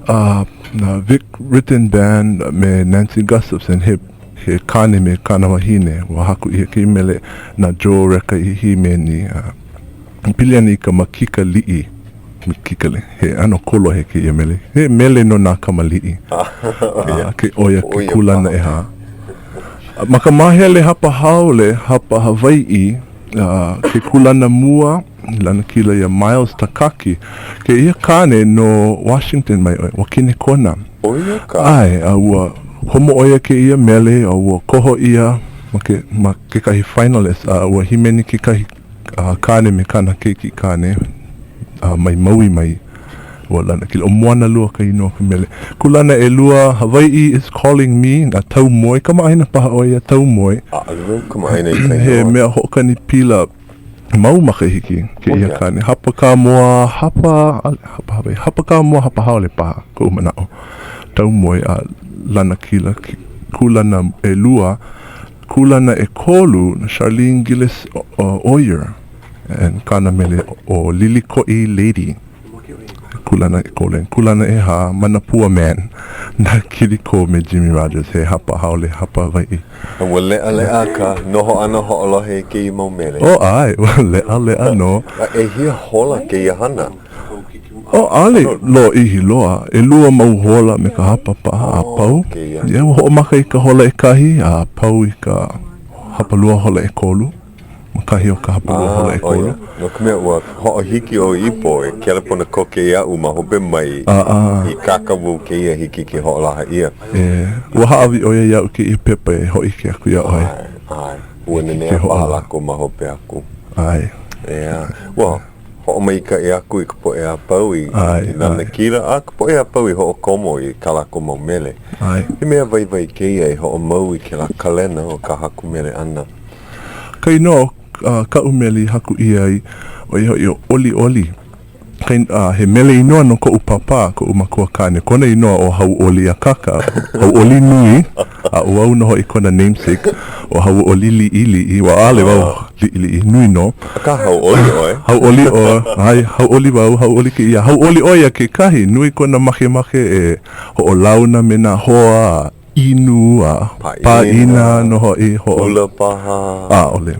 a na Vic Rittenband me Nancy Gustafson, he He kāne me kāna wahine, ua haku ʻia kēia mele na Joe Reka i hīmeni, a pili ana i ka makika liʻi, makika liʻi, he ʻano kolohe kēia mele. He mele no nā kamaliʻi. A ke, ʻo ia ke kūlana ʻehā. Ma ka māhele hapa haole, hapa Hawaiʻi, a ke kūlana mua, lanakila iā Miles Takaki, kēia kāne no Washington mai, Wakinekona. ʻO ia ka. ʻAe, a ua komo ʻo ia kēia mele, a ua koho ʻia ma ke, ma kekahi finalist, a ua hīmeni kekahi kāne me kāna keiki kāne mai Maui mai. Ua lanakila. ʻO Moanalua ka inoa o ka mele. Kūlana ʻelua, Hawaiʻi is calling me, na Taumoe, kamaʻāina paha ʻo ia, Taumoe. ʻAʻole wau kamaʻāina i ka inoa. He mea hoʻokani pila mau makahiki kēia kāne. Hapa Kāmoa, hapa, hapa Hawaiʻi, hapa Kāmoa, hapa haole paha koʻu manaʻo. Taumoe a lanakila ke kūlana ʻelua, kūlana ʻekolu na Charlene Gillis Oyer and kāna mele ʻo Lilikoʻi Lady. Kūlana ʻekolu, kūlana ʻehā, Manapua Man, na Kiliko me Jimmie Rodgers, he hapa haole, hapa Hawaiʻi. Ua leʻaleʻa ka noho ʻana hoʻolohe i kēia mau mele. Oh, ʻae, ua leʻaleʻa nō. A ʻehia hola kēia hana? Oh, ʻaʻole lōʻihi loa, ʻelua mau hola me ka hapa paha a pau. Yeah, ua hoʻomaka i ka hola ʻekahi a pau i ka hapalua hola ʻekolu. Ma kahi o ka hapalua hola ʻekolu. No ka mea, ua hoʻohiki ʻo Ipo e kelepona koke iaʻu ma hope mai i kākau wau kēia hiki ke hoʻolaha ʻia. E, ua hāʻawi ʻo ia iaʻu kēia pepa e hōʻike aku iā ʻoe. ʻAe, ʻae. Ua nanea paha lākou ma hope aku. ʻAe. ʻEā. Ua hoʻomaikaʻi aku i ka poʻe a pau i lanakila, a ka poʻe a pau i hoʻokomo i kā lākou mau mele. ʻAe. He mea waiwai kēia e hoʻomau i kēlā kalena o ka haku mele ʻana. Ka inoa o kaʻu mele i haku ʻia ai, ʻo ia hoʻi ʻo ʻOliʻoli. Kai, a he mele inoa no koʻu pāpā, koʻu makua kāne. Kona inoa ʻo Hauʻoli Akaka, Hauʻoli Nui, a ʻo au nō hoʻi kona namesake, ʻo Hauʻoli Liʻiliʻi. Ua ʻaʻole wau liʻiliʻi, nui nō. Akā hauʻoli ʻoe. Hauʻoli ʻo, ʻae, hauʻoli wau, hauʻoli kēia. Hauʻoli ʻo ia kekahi, nui kona makemake e hoʻolauna me nā hoa a inu a pāʻina nō hoʻi, hoʻo. Hula paha. ʻAʻole.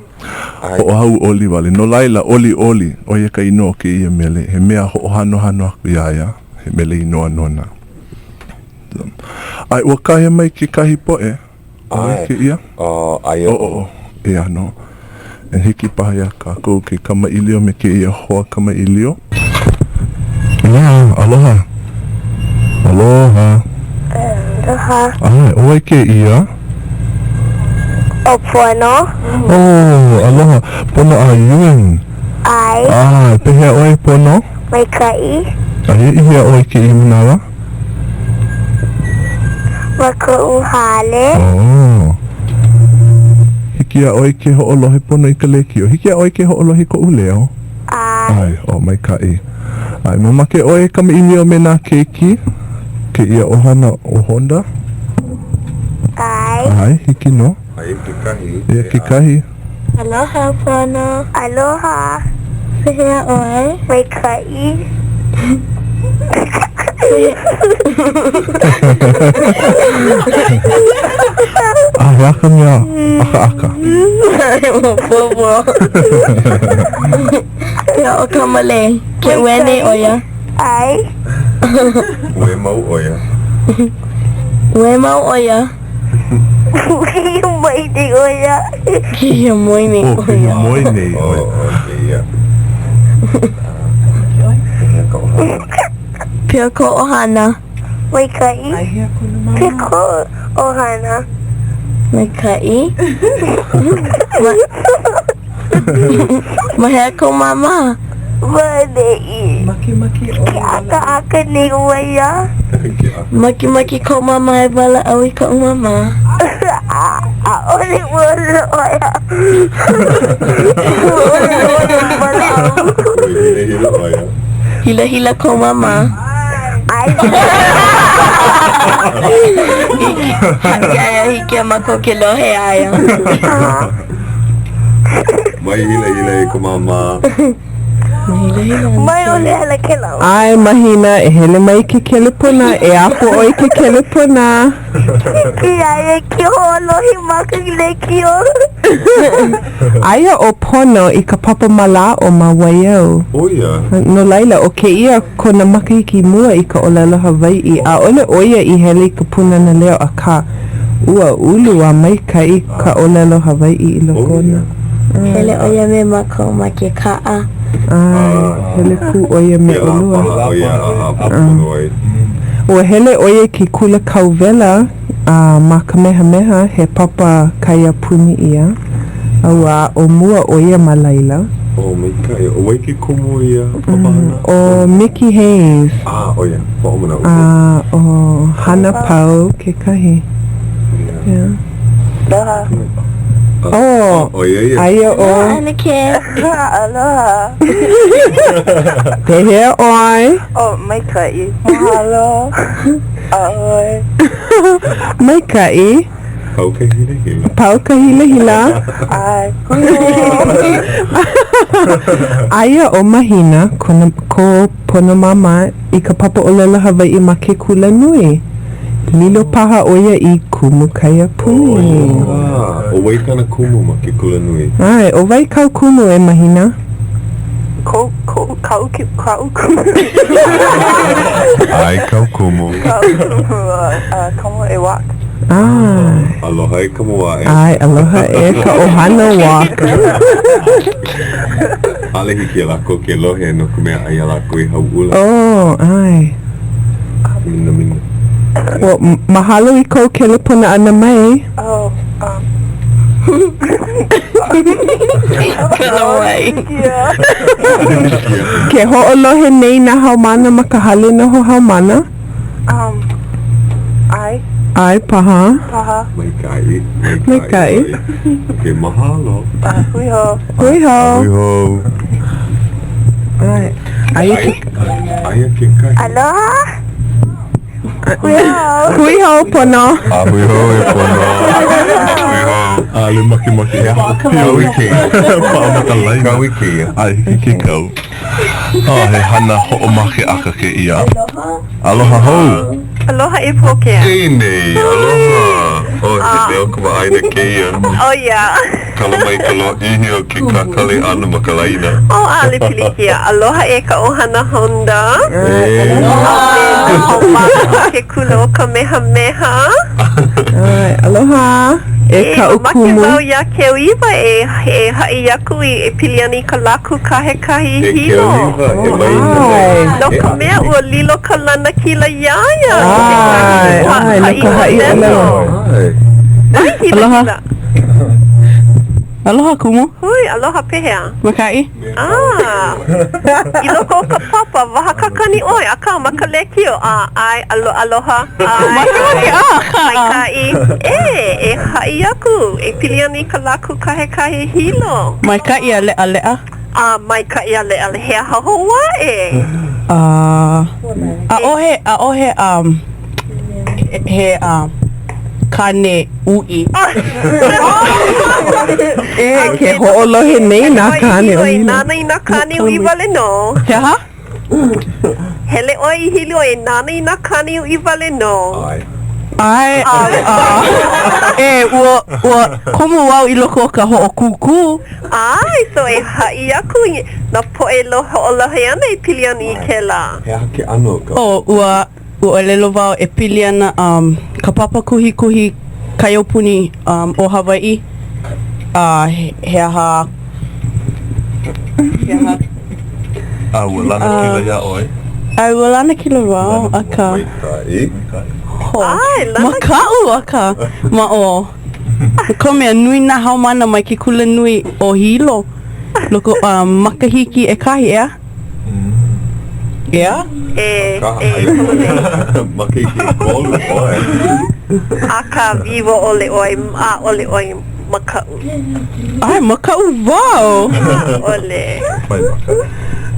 Hoʻohauʻoli wale. No laila, ʻoliʻoli, ʻo ia ka inoa o kēia mele, he mea hoʻohanohano aku iā ia, he mele inoa nona. ʻAe, ua kāhea mai kekahi poʻe, ʻo wai kēia? Aia. Oh, eia nō. E hiki paha iā kākou ke kamaʻilio me kēia hoa kamaʻilio. Aloha, aloha. Aloha. Aloha. ʻAe, ʻo wai kēia? ʻO Pono. Oh, aloha. Pono a Ewing. ʻAe. ʻAe, pehea ʻoe, Pono? Maikaʻi. Aia i hea ʻoe i kēia manawa? Ma koʻu hale. Oh. Hiki iā ʻoe ke hoʻolohe pono i ka lēkiō. Hiki iā ʻoe ke hoʻolohe i koʻu leo? ʻAe. ʻAe, oh, maikaʻi. ʻAe, mamake ʻoe e kamaʻilio me nā keiki, kēia ʻohana o Honda? ʻAe. ʻAe, hiki nō. Aia kekahi. Aia kekahi. Aloha, Pono. Aloha. Pehea ʻoe? Maikaʻi. A he aha ka mea ʻakaʻaka? Maopopo. Pehea ʻo Kamalei? Ke uē nei ʻo ia? ʻAe. Uē mau ʻo ia. Uē mau ʻo ia. Ke hiamoe nei ʻo ia. Ke hiamoe nei ʻo ia. Oh, ke hiamoe nei ʻo ia. Oh, kēia. Pehea ka ʻohana? Pehea ka ʻohana? Maikaʻi. Pehea ka ʻohana? Maikaʻi. Ma hea kou māmā? Maneʻi. Makemake ʻoe Ke ʻakaʻaka nei ʻoe ia. Makemake koʻu māmā e walaʻau i kaʻu māmā. ʻAʻole ua loea. Ua ʻole ʻo ia walaʻau. Ua hilahila ʻo ia. Hilahila koʻu māmā. ʻAe. Hiki aia hiki iā mākou ke lohe iā ia. Mai hilahila e ka māmā. Mai ʻole hala kēlā. ʻAe, Mahina, e hele mai ke kelepona, e apo ʻoe i ke kelepona. Hiki iā ia ke hoʻolohe ma ka lekiō. Aia ʻo Pono i ka papa mālaaʻo ma Waiau. ʻO ia. No laila, ʻo kēia kona makahiki mua i ka ʻōlelo Hawaiʻi. ʻAʻole ʻo ia i hele i ka Pūnana Leo, akā, ua ulu a maikaʻi ka ʻōlelo Hawaiʻi i loko ona. Hele ʻo ia me mākou ma ke kaʻa. ʻAe, hele pū ʻo ia me ʻolua. Ua hele ʻo ia i ke kula kauwela a ma Kamehameha, he papa kaiapuni ia, a ua aʻo mua ʻo ia ma laila. Oh, maikaʻi. ʻO wai ke kumu i ia papahana? ʻO Mickey Hayes. Ah, ʻo ia. Hoʻomanaʻo. A ʻo Hana Pau kekahi. Yeah. Aloha. Oh, ʻo ia ia. Aia ʻo. Aloha. Pehea ʻoe? Oh, maikaʻi. Mahalo. ʻAʻole. Maikaʻi. Pau ka hilahila. Pau ka hilahila. ʻAe. Aia ʻo Mahina, kona, ko Pono māmā, i ka papa ʻōlelo Hawaiʻi ma ke kula nui. Lilo paha ʻo ia i kumu kaiapuni. Oh, ʻo wai kāna kumu ma ke kula nui? ʻAe, ʻo wai kāu kumu e Mahina? Ko, ko, kaʻu, kaʻu kumu. ʻAe, kāu kumu. Kaʻu kumu, uh, Kamoaʻe Walk. ʻAe. Aloha e Kamoaʻe. ʻAe, aloha e ka ʻohana Walk. ʻAʻole hiki iā lākou ke lohe no ka mea aia lākou i Hauʻula. Oh, ʻae. Minamina. Well, mahalo i kou kelepona ʻana mai. Oh, um. Kala mai. Ke hoʻolohe nei nā haumāna ma ka hale noho haumāna. Um, ʻae. ʻAe paha. Paha. Maikaʻi. Maikaʻi. Okay, mahalo. Uh, hui hou. Hui hou. Hui hou. ʻAe. Aia ke... Aia kekahi. Aloha. Hui hou. Hui hou, Pono. A hui hou e Pono. Hui hou. ʻAʻole makemake e aʻo Kau i kēia. Paʻa ma ka laina. Kau i kēia. ʻAe, hiki ke kau. Oh, he hana hoʻomakeʻaka kēia. Aloha hou! Aloha e Pōkea. Ei nei, aloha! Oh, he leo kamaʻāina kēia. Oh, yeah. Kala mai ka lōʻihi o ke kakali ʻana ma ka laina. Oh, ʻaʻole pilikia. Aloha e ka ʻohana Honda. Aloha! A me nā haumāna o ke kula o Kamehameha. Aloha e kaʻu kumu. E, mamake wau iā Keoiwa e, e haʻi aku i, e pili ana i ka lā kūkahekahi i E Hilo. Keoiwa, e mai nei. No ka mea, ua lilo ka lanakila iā ia i kekahi ha, ʻae, no ka haʻi haʻi ʻōlelo. ʻōlelo. ʻAe. Mai hilahila. Aloha kumu. Hui, aloha pehea? Maikaʻi. Ah, i loko o ka papa, waha kakani ʻoe, akā ma ka lēkiō, a, ʻae, alo, aloha, ʻae, Makemake, a, akā. Maikaʻi. E, e haʻi aku, e pili ana i ka lā kūkahekahi Hilo. Maikaʻi a leʻaleʻa. A, maikaʻi a leʻaleʻa, he aha hou aʻe? A, ʻaʻohe, ʻaʻohe, um, he, um, kāne uʻi. E, ke hoʻolohe nei nā kāne o Hilo. Hilo. Nānā i nā kāne uʻi wale nō. He aha? Hele ʻoe i Hilo e nānā i nā kāne uʻi wale nō. ʻAe. ʻAe, e, ua, ua komo wau i loko o ka hoʻokūkū. ʻAe, so e haʻi aku i nā poʻe hoʻolohe ana e pili ana i kēlā. He aha ke ʻano o ka. Oh, ua, ua ʻōlelo wau e pili ana um, ka papa kuhikuhi kaiaupuni um, o Hawaiʻi. A he, he aha, he aha. A ua lanakila iā ʻoe? ʻAe, ua lanakila wau, akā. Maikaʻi. Ho, ʻAe, lanakila. Makaʻu, akā, ma o. No ka mea, nui nā haumāna mai ke kula nui o Hilo, loko um, makahiki ʻekahi, ʻeā? ʻEā? E, e pololei. Makahiki ʻekolu ʻoe. Akā, wiwo ʻole ʻoe, ʻaʻole ʻoe makaʻu. ʻAe, makaʻu wau. ʻAʻole. Mai makaʻu.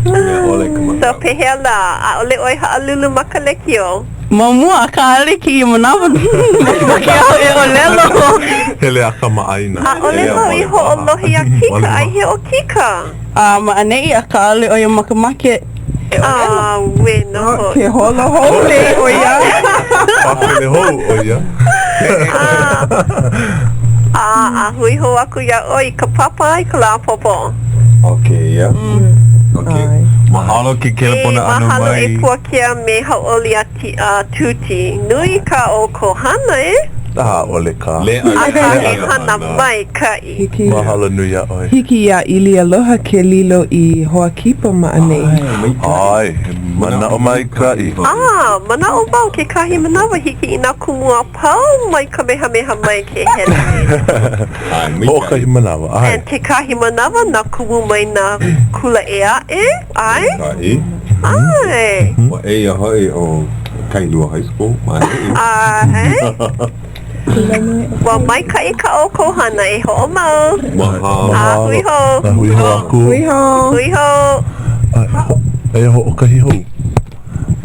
Mea ʻole ka makaʻu. So, pehea lā, ʻaʻole ʻoe haʻalulu ma ka lekiō? Ma mua, akā ʻaʻole kēia manawa makemake au e ʻōlelo. Hele a kamaʻāina. ʻAʻole wau i hoʻolohe iā Kika, ai hea ʻo Kika? A ma ʻaneʻi, akā ʻaʻole ʻo ia makemake e ʻōlelo. Auē nō hoʻi. Ke holo hou nei ʻo ia. Pāpele hou ʻo ia. A, a hui hou aku iā ʻoe i ka papa i ka lā ʻapōpō. Okay, yeah. Okay. Mahalo ke kelepona ʻana mai. E mahalo e Puakea me Hauʻoli a Tuti. Nui kā ʻoukou hana, e? ʻAʻole kā. Akā he hana maikaʻi. Hiki. Mahalo nui iā ʻoe. Hiki iā ʻIli Aloha ke lilo i hoa kipa ma ʻaneʻi. ʻAe, he manaʻo maikaʻi. A, manaʻo wau kekahi manawa hiki i nā kumu a pau mai Kamehameha mai ke hele. Hoʻokahi manawa, ʻae. And kekahi manawa nā kumu mai nā kula ʻē aʻe, ʻae? Maikaʻi. ʻAe. Ua eia hoʻi ʻo Kailua High School ma ʻaneʻi. ʻAe. Ua maikaʻi kā ʻoukou hana e hoʻomau. Mahalo. A hui hou. A hui hou aku. Hui hou. Hui hou. Eia hoʻokahi hou.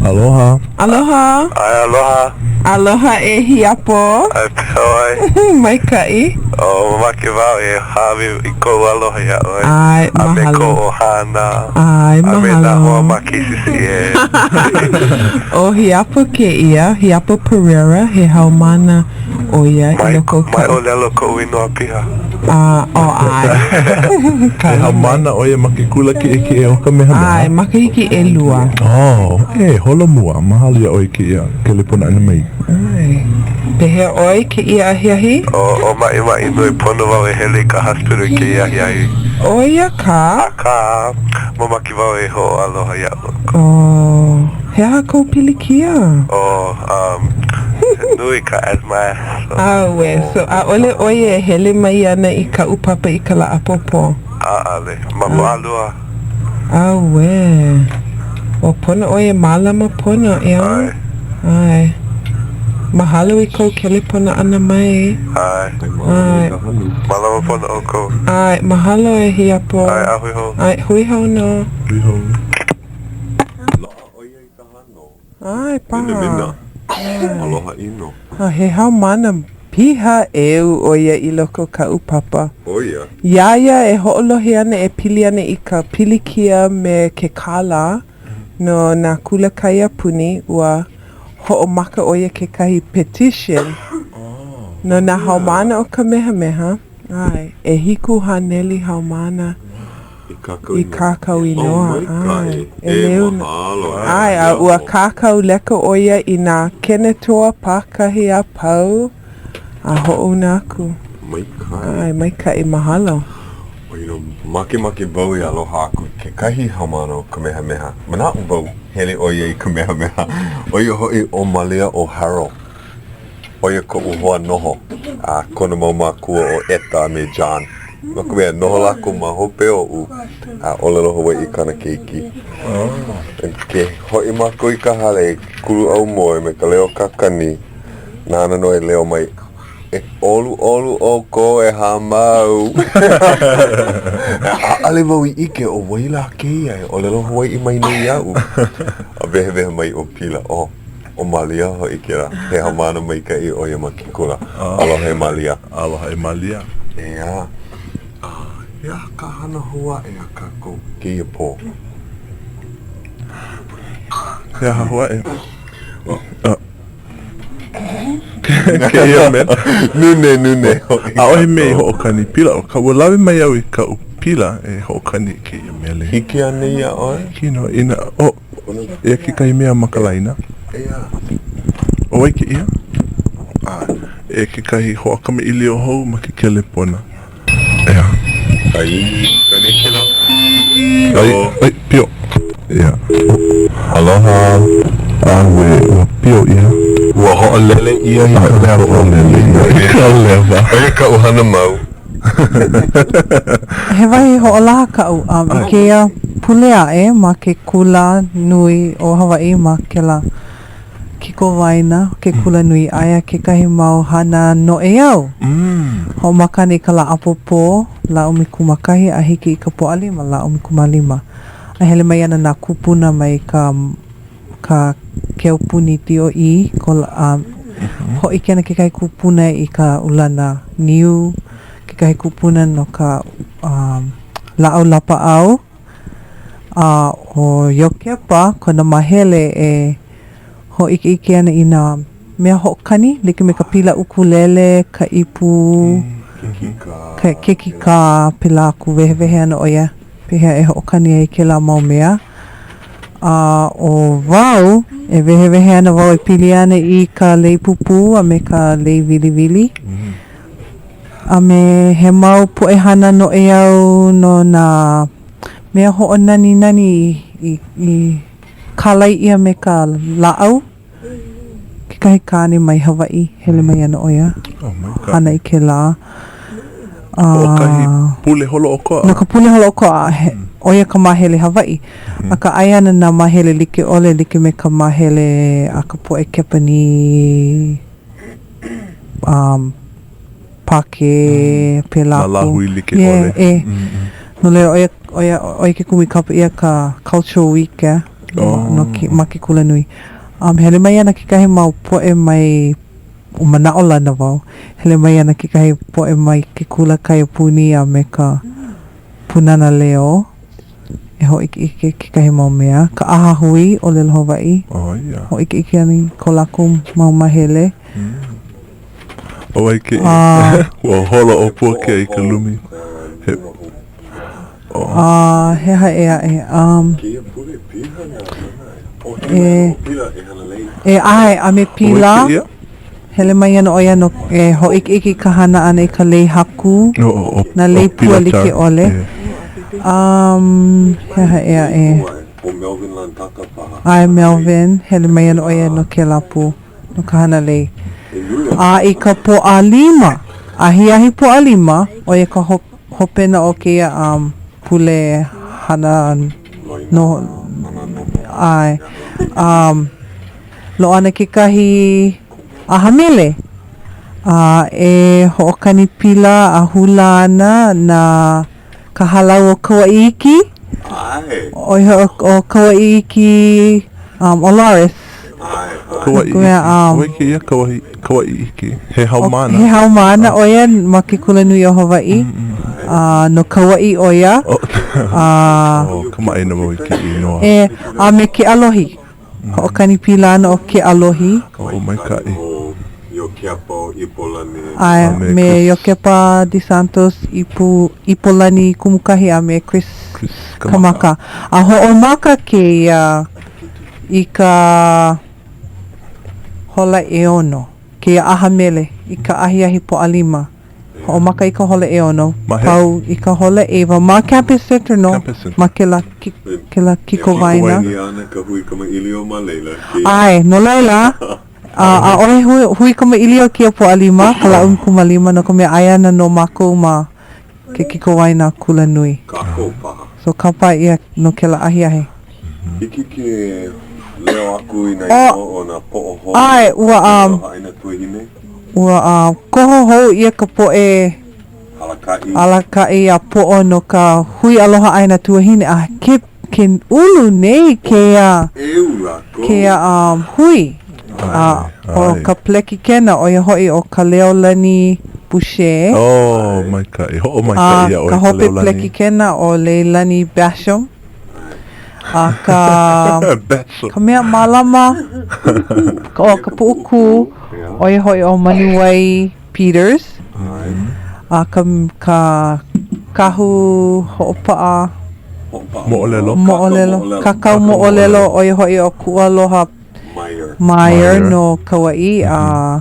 Aloha. Aloha. ʻAe, aloha. Aloha e Hiapo. ʻAe, pehea ʻoe? Maikaʻi. Oh, mamake wau e hāʻawi i koʻu aloha iā ʻoe. ʻAe, mahalo. A me kou ʻohana. ʻAe, mahalo. A me nā hoa ma KCCN. ʻO Hiapo kēia, Hiapo Perreira, he haumāna ʻo ia i loko o ka. Mai ʻōlelo koʻu inoa piha. A, oh, ʻae. He haumāna ʻo ia ma ke kula kiʻekiʻe o Kamehameha. ʻAe, makahiki ʻelua. Oh, e, holomua. Mahalo iā ʻoe i kēia kelepona ʻana mai. ʻAe. Pehea ʻoe i kēia ahiahi? Oh, ʻo maʻimaʻi nui pono wau e hele i ka hospital i kēia ahiahi. ʻO ia kā. Akā, mamake wau e hoʻoaloha iā ʻoukou. Oh, he aha kou pilikia? Oh, um, nui ka asthma. So. Auē, so ʻaʻole ʻoe e hele mai ana i kaʻu papa i ka lā ʻapōpō? ʻAʻole, ma Pōʻalua. Auē, ua pono ʻoe e mālama pono, ʻeā? ʻAe. ʻAe. Mahalo i kou kelepona ʻana mai. ʻAe. ʻAe. Mālama pono ʻoukou. ʻAe, mahalo e Hiapo. ʻAe, a hui hou. ʻAe, hui hou nō. Hui hou. Loaʻa ʻo ia i ka hano. ʻAe, paha. Minamina. Aloha ʻino. A he haumāna piha ʻeu ʻo ia i loko o kaʻu papa. ʻO ia. Iā ia e hoʻolohe ana e pili ana i ka pilikia me ke kālā no nā kula kaiapuni, ua hoʻomaka ʻo ia kekahi petition no nā haumāna o Kamehameha, ʻae, 700 haumāna i kākau inoa, ʻae, ʻeleu, ʻae, a ua kākau leka ʻo ia i nā kenetoa pākahi a pau a hoʻouna aku. Maikaʻi. ʻAe, maikaʻi, mahalo. Oh, you know, makemake wau e aloha aku i kekahi haumāna o Kamehameha. Manaʻo wau, hele ʻo ia i Kamehameha. ʻO ia hoʻi ʻo Malia O'Harrell. ʻO ia koʻu hoa noho a kona mau mākua ʻo Etta a me John. No ka mea, noho lākou ma hope oʻu a ʻōlelo Hawaiʻi kāna keiki. Ke hoʻi mākou i ka hale e kulu aumoe me ka leo kakani, nāna nō e leo mai, E ʻoluʻolu ʻoukou e hāmau. ʻAʻole wau i ʻike ʻo wai lā kēia e ʻōlelo Hawaiʻi mai nei iaʻu. A wehewehe mai ʻo Pila, oh, ʻo Malia hoʻi kēlā, he haumāna maikaʻi ʻo ia ma ke kula. Aloha e Malia. Aloha e Malia. ʻEā. A he aha ka hana hou aʻe a kākou kēia pō? He aha hou aʻe? Kēia mea. Nune, nune hoʻi. ʻAʻohe mea i hoʻokani pila. ʻO ka ua lawe mai au i kaʻu pila e hoʻokani i kēia mele. Hiki anei iā ʻoe? Hiki nō. Inā, oh, eia kekahi mea ma ka laina. ʻEā. ʻO wai kēia? ʻAe. Eia kekahi hoa kamaʻilio hou ma ke kelepona. ʻEā. Ai, kani kēlā. Ai, ai, pio. ʻEā. Aloha. ʻAuē, ua pio ʻia. Ua hoʻolele ʻia i ka lewa. Hoʻolele ʻia i ka lewa. ʻO ia kaʻu hana mau. He wahi hoʻolaha kaʻu i kēia. pule aʻe ma ke kula nui o Hawaiʻi ma kēlā kikowaena ke kula nui aia kekahi mau hana noʻeau. Hoʻomaka ana i ka lā ʻapōpō, lā 11 a hiki i ka Pōʻalima, lā 15. A hele mai ana nā kūpuna mai ka ka ke aupuni DOE, ko a hōʻike ana kekahi kūpuna i ka ulana niu, kekahi kūpuna no ka um, lāʻau lapaʻau, a ʻo Iokepa kona māhele e hōʻikeʻike ana i nā mea hoʻokani, like me ka pila ʻukulele, ka ipu, ke kikā, pēlā aku. Wehewehe ana ʻo ia pehea e hoʻokani ai kēlā mau mea. A ʻo wau, e wehewehe ana wau e pili ana i ka lei pūpū a me ka lei wiliwili. A me he mau poʻe hana noʻeau no nā mea hoʻonaninani i, i kālai ʻia me ka lāʻau. Kekahi kāne mai Hawaiʻi, hele mai ana ʻo ia, hana i kēlā. Hoʻokahi pule holoʻokoʻa. No ka pule holoʻokoʻa, ʻo ia ka māhele Hawaiʻi. Akā aia ana nā māhele like ʻole, like me ka māhele a ka poʻe Kepanī, um, Pākē, pēlā aku. Nā lāhui like ʻole. Yeah, e. No laila, ʻo ia, ʻo ia, ʻo ia ke kumu i kapa ʻia ka Cultural Week, eh, no ke, ma ke kulanui. Um, hele mai ana kekahi mau poʻe mai, ua manaʻolana wau, hele mai ana kekahi poʻe mai ke kula kaiapuni a me ka Pūnana Leo e hōʻikeʻike kekahi mau mea, ka ʻAhahui ʻŌlelo Hawaiʻi, Oh, yeah. hōʻikeʻike ana i ko lākou mau māhele. ʻO wai kēia? A. Ua holo ʻo Puakea i ka lumi. He, oh. A, he aha ʻē aʻe? Um, Kēia pule piha nā hana. ʻO e, kēia ʻo Pila e hana lei. e, ʻae, a me Pila. ʻO wai kēia? Hele mai ana ʻo ia no e hōʻikeʻike i ka hana ʻana i ka lei haku, O, o, o, nā lei o pua Pila like Char. ʻole. E. Um, he aha ʻē aʻe? ʻO Melvin Lantaka paha. ʻAe, Melvin, hele mai ana ʻo ia no kēlā pū, no ka hana lei. A i ka Pōʻalima, ahiahi Pōʻalima, ʻo ia ka hopena o kēia um, pule hana no, ʻae, um, Loaʻa ana kekahi ʻaha mele, a e hoʻokani pila a hula ana na ka hālau o Kauaʻi Iki, ʻo ia hoʻi ʻo Kauaʻi Iki, um, ʻo Loris. Kauaʻi Iki. Um, ʻO wai kēia Kauaʻi, Kauaʻi Iki? He haumāna? He haumāna ʻo ia ma ke Kulanui o Hawaiʻi. A no Kauaʻi ʻo ia. A Oh, kamaʻāina wau i kēia inoa. E, a me Keʻalohi. Hoʻokani pila ana ʻo Keʻalohi. Oh, maikaʻi. ʻAe, me Iokepa DeSantos, Ipu, Ipolani Kumukahi a me Chris Kamaka. A hoʻomaka kēia i ka hola ʻeono, kēia ʻaha mele i ka ahiahi Pōʻalima. Hoʻomaka i ka hola ʻeono, pau i ka hola ʻeiwa ma Campus Center nō, ma kēlā, kēlā kikowaena. ʻAe, no laila, ʻaʻohe hui, hui kamaʻilio kēia Pōʻalima, ka lā 15, no ka mea, aia ana nō mākou ma ke kikowaena kulanui. So kāpae ʻia no kēlā ahiahi. Hiki ke leo aku i nā inoa o nā poʻo hou ʻAe, ua, um, ʻāina tuahine? Ua uh, koho hou ʻia ka poʻe alakaʻi. Alakaʻi a poʻo no ka Hui Aloha ʻĀina Tuahine a ke, ke ulu nei kēia, kēia um, hui. A ʻo ka pelekikena, ʻo ia hoʻi ʻo Kaleolani Boucher. Oh, maikaʻi. Hoʻomaikaʻi iā ʻoe, A ka hope Kaleolani. pelekikena ʻo Leilani Basham. A ka, ka mea mālama o ka puʻukū, ʻo ia hoʻi ʻo Manuwai Peters. A ka, ka kahu hoʻopaʻa Moʻolelo. Moʻolelo. Kākau moʻolelo, ʻo ia hoʻi ʻo Kuʻualoha Meyer no Kauaʻi. A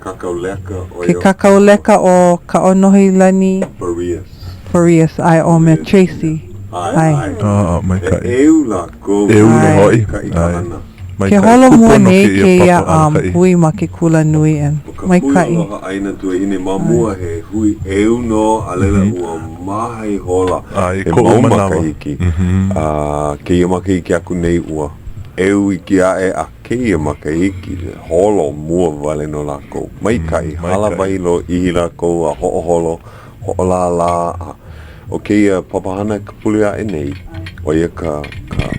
ke kākau leka ʻo Kaʻōnohilani Farias, ʻae, ʻo me Tracy, ʻae. Ah, maikaʻi. E ʻeu lākou. E ulu hoʻi. ʻAe. Ke holo mua nei kēia um, hui ma ke kula nui and maikaʻi. Hui Aloha ʻĀina Tuahine ma mua he hui ʻeu nō a laila ua maha ihola he mau makahiki. A kēia makahiki aku nei ua ʻeu iki aʻe a kēia makahiki holo mua wale nō lākou. Maikaʻi, hālāwai lōʻihi lākou a hoʻoholo, hoʻolālā a ʻO kēia papahana ka pule aʻe nei, ʻo ia ka, ka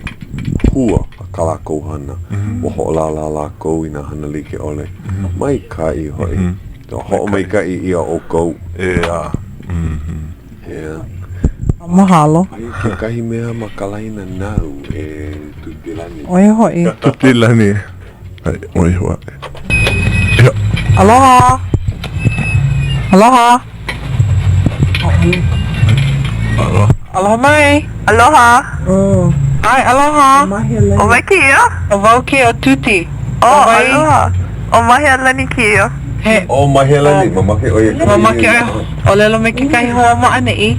hua a kā lākou hana. Ua hoʻolālā lākou i nā hana like ʻole. Maikaʻi hoʻi. Hoʻomaikaʻi ʻia ʻoukou. ʻEā. Yeah. Mahalo. Aia kekahi mea ma ka laina nāu e Tutilani. ʻO ia hoʻi. Tutilani. Ai, ʻo iho aʻe. Aloha. Aloha. Aloha mai. Aloha. Oh. ʻAe, aloha. ʻO wai kēia? ʻO wau kēia ʻo Tuti. Oh, aloha. ʻO Mahealani kēia. He. ʻO Mahealani, mamake ʻo ia. Mamake ʻo ia ʻōlelo me kekahi hoa ma ʻaneʻi.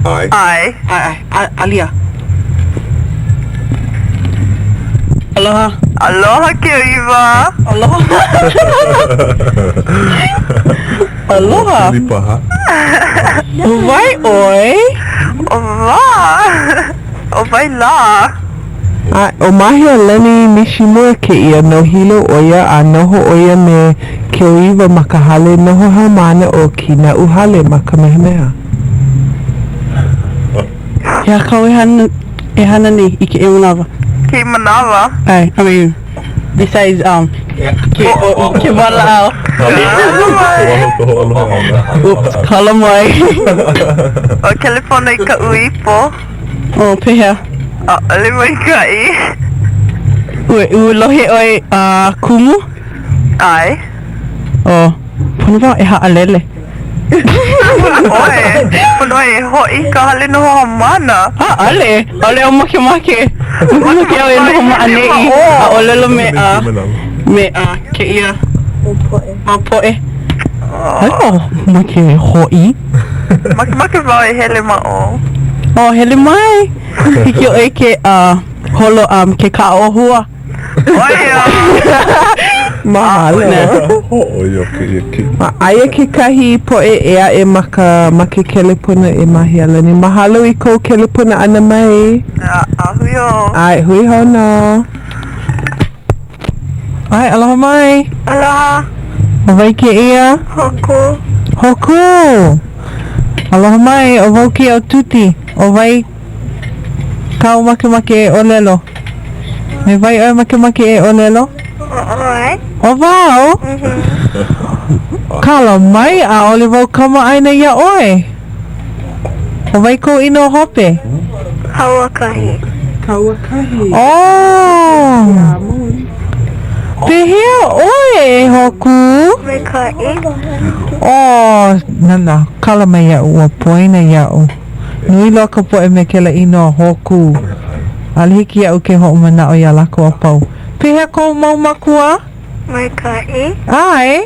ʻAe. ʻAe. ʻAe, ʻae, alia. Aloha. Aloha Keoiwa. Aloha. Aloha. Paha. ʻO wai ʻoe? ʻO wau. ʻO wai lā? A ʻo Mahealani Nishimura kēia, no Hilo ʻo ia a noho ʻo ia me Keoiwa ma ka hale noho haumāna ʻo Kīnaʻu Hale ma Kamehameha. He aha kāu e hana, e hana nei i kēia manawa? Kēia manawa? ʻAe, I mean, besides, um, ke, o, ke walaʻau. Oops, kala mai. ʻO kelepona i kaʻu ipo. Oh, pehea? ʻAʻole maikaʻi. Ua, ua lohe ʻoe a kumu? ʻAe. Oh, pono wau e haʻalele. ʻOe, pono e hoʻi i ka hale noho haumāna. ʻAʻole, ʻaʻole au makemake. Makemake au e noho ma ʻaneʻi a ʻōlelo me a me a kēia mau poʻe. ʻAʻole au make e hoʻi. Makemake wau e hele ma ʻō. Oh, hele mai. Hiki ʻoe ke uh, holo um, ke kaʻa ʻōhua. Mahalo. A aia kekahi poʻe ʻē aʻe ma ka ma ke kelepona e Mahealani. Mahalo i kou kelepona ʻana mai. A hui hou. ʻAe, hui hou nō. ʻAe, aloha mai. Aloha. ʻO wai kēia? Hōkū. Hōkū! Aloha mai, ʻo wau kēia ʻo Tuti. ʻO wai kāu makemake e ʻōlelo? Me wai ʻoe makemake e ʻōlelo? ʻO ʻoe. ʻO wau? Kala mai, ʻaʻole wau kamaʻāina iā ʻoe. ʻO wai kou inoa hope? Kauakahi. Kauakahi. Oh! Pehea ʻoe e Hōkū? Maikaʻi. Oh, nana, kala mai iaʻu, ua poina iaʻu. Nui loa ka poʻe me kēlā inoa Hōkū. ʻAʻole hiki iaʻu ke hoʻomanaʻo iā lākou a pau. Pehea kou mau mākua? Maikaʻi. ʻAe.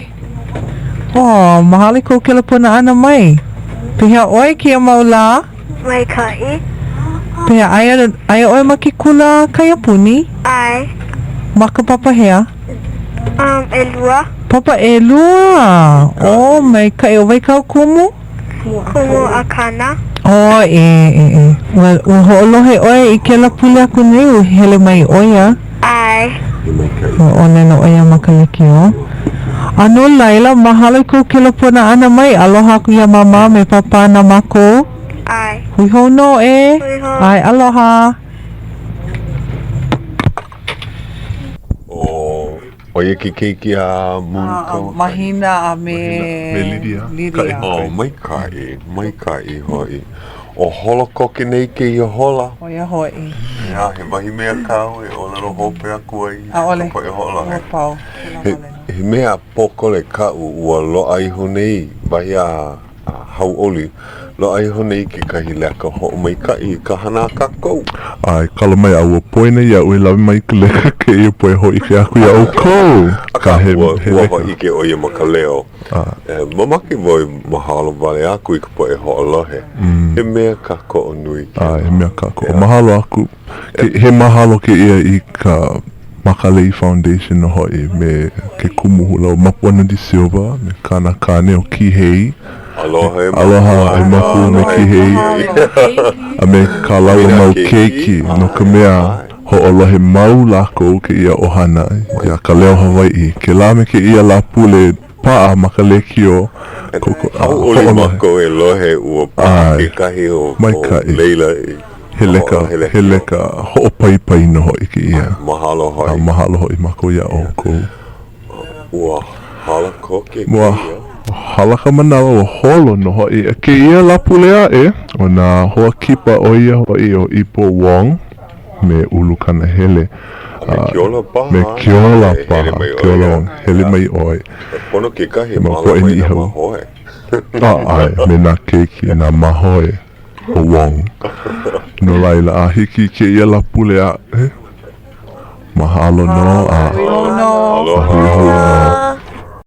Oh, mahalo i kou kelepona ʻana mai. Pehea ʻoe kēia mau lā? Maikaʻi. Pehea, aia, aia ʻoe ma ke kula kaiapuni? ʻAe. Ma ka papa hea? Um, ʻelua. Papa ʻelua. Oh, maikaʻi. ʻO wai kāu kumu? Kumu Akana. Oh, ʻē, ʻē, ʻē. Ua, ua hoʻolohe ʻoe i kēlā pule aku nei, ua hele mai ʻo ia? ʻAe. Ua ʻōlelo ʻo ia ma ka lekiō. A no laila, mahalo i kou kelepona ʻana mai. Aloha aku iā Māmā me Pāpā na mākou. ʻAe. Hui hou nō, e? Hui hou. ʻAe, aloha. ʻO ia ke keiki a Moon Kauakahi. Mahina a me Lydia. Lydia. Oh, maikaʻi, maikaʻi hoʻi. O holo koke nei kēia hola. ʻO ia hoʻi. Ea, he wahi mea kāu e ʻōlelo hope aku ai i ka ʻAʻole. poʻe hoʻolohe. Ua pau. He, he mea pōkole kaʻu ua loaʻa iho nei, wahi a A hauʻoli, loaʻa iho nei kekahi leka hoʻomaikaʻi i ka hana a kākou. ʻAe, kala mai a ua poina iaʻu e lawe mai i ka leka kēia poʻe hōʻike aku iā ʻoukou. Akā, ua, ua hōʻike ʻo ia ma ka leo. E, mamake wau e mahalo wale aku i ka poʻe hoʻolohe. He mea kākoʻo nui kēlā. ʻAe, he mea kākoʻo. Mahalo aku. He mahalo kēia i ka Makalei Foundation nō hoʻi me ke kumu hula ʻo Mapuana de Silva me kāna kāne ʻo Kihei. Aloha e Makua. Aloha e Makua me Kihei. A me kā lāua mau keiki no ka mea hoʻolohe mau lākou kēia ʻohana iā Ka Leo Hawaiʻi kēlā me kēia Lāpule paʻa ma ka lēkiō. Hauʻoli mākou e lohe ua paʻa kekahi o laila i He leka, he leka hoʻopaipai nō hoʻi kēia. Mahalo hoʻi. A mahalo hoʻi mākou iā ʻoukou. Ua hala koke kēia. Ua hala ka manawa, ua holo nō hoʻi. Kēia Lāpule aʻe, ʻo nā hoa kipa ʻo ia hoʻi ʻo Ipo Wong me Ulu Kanahele. A me Keola paha. Me Keola paha. Keola Wong, hele mai ʻoe. Pono kekahi e mālama i nā mahoe. A, ʻae, me nā keiki, nā mahoe. ʻo Wong. No laila, a hiki i kēia Lāpule aʻe, mahalo nō a hui hou nō.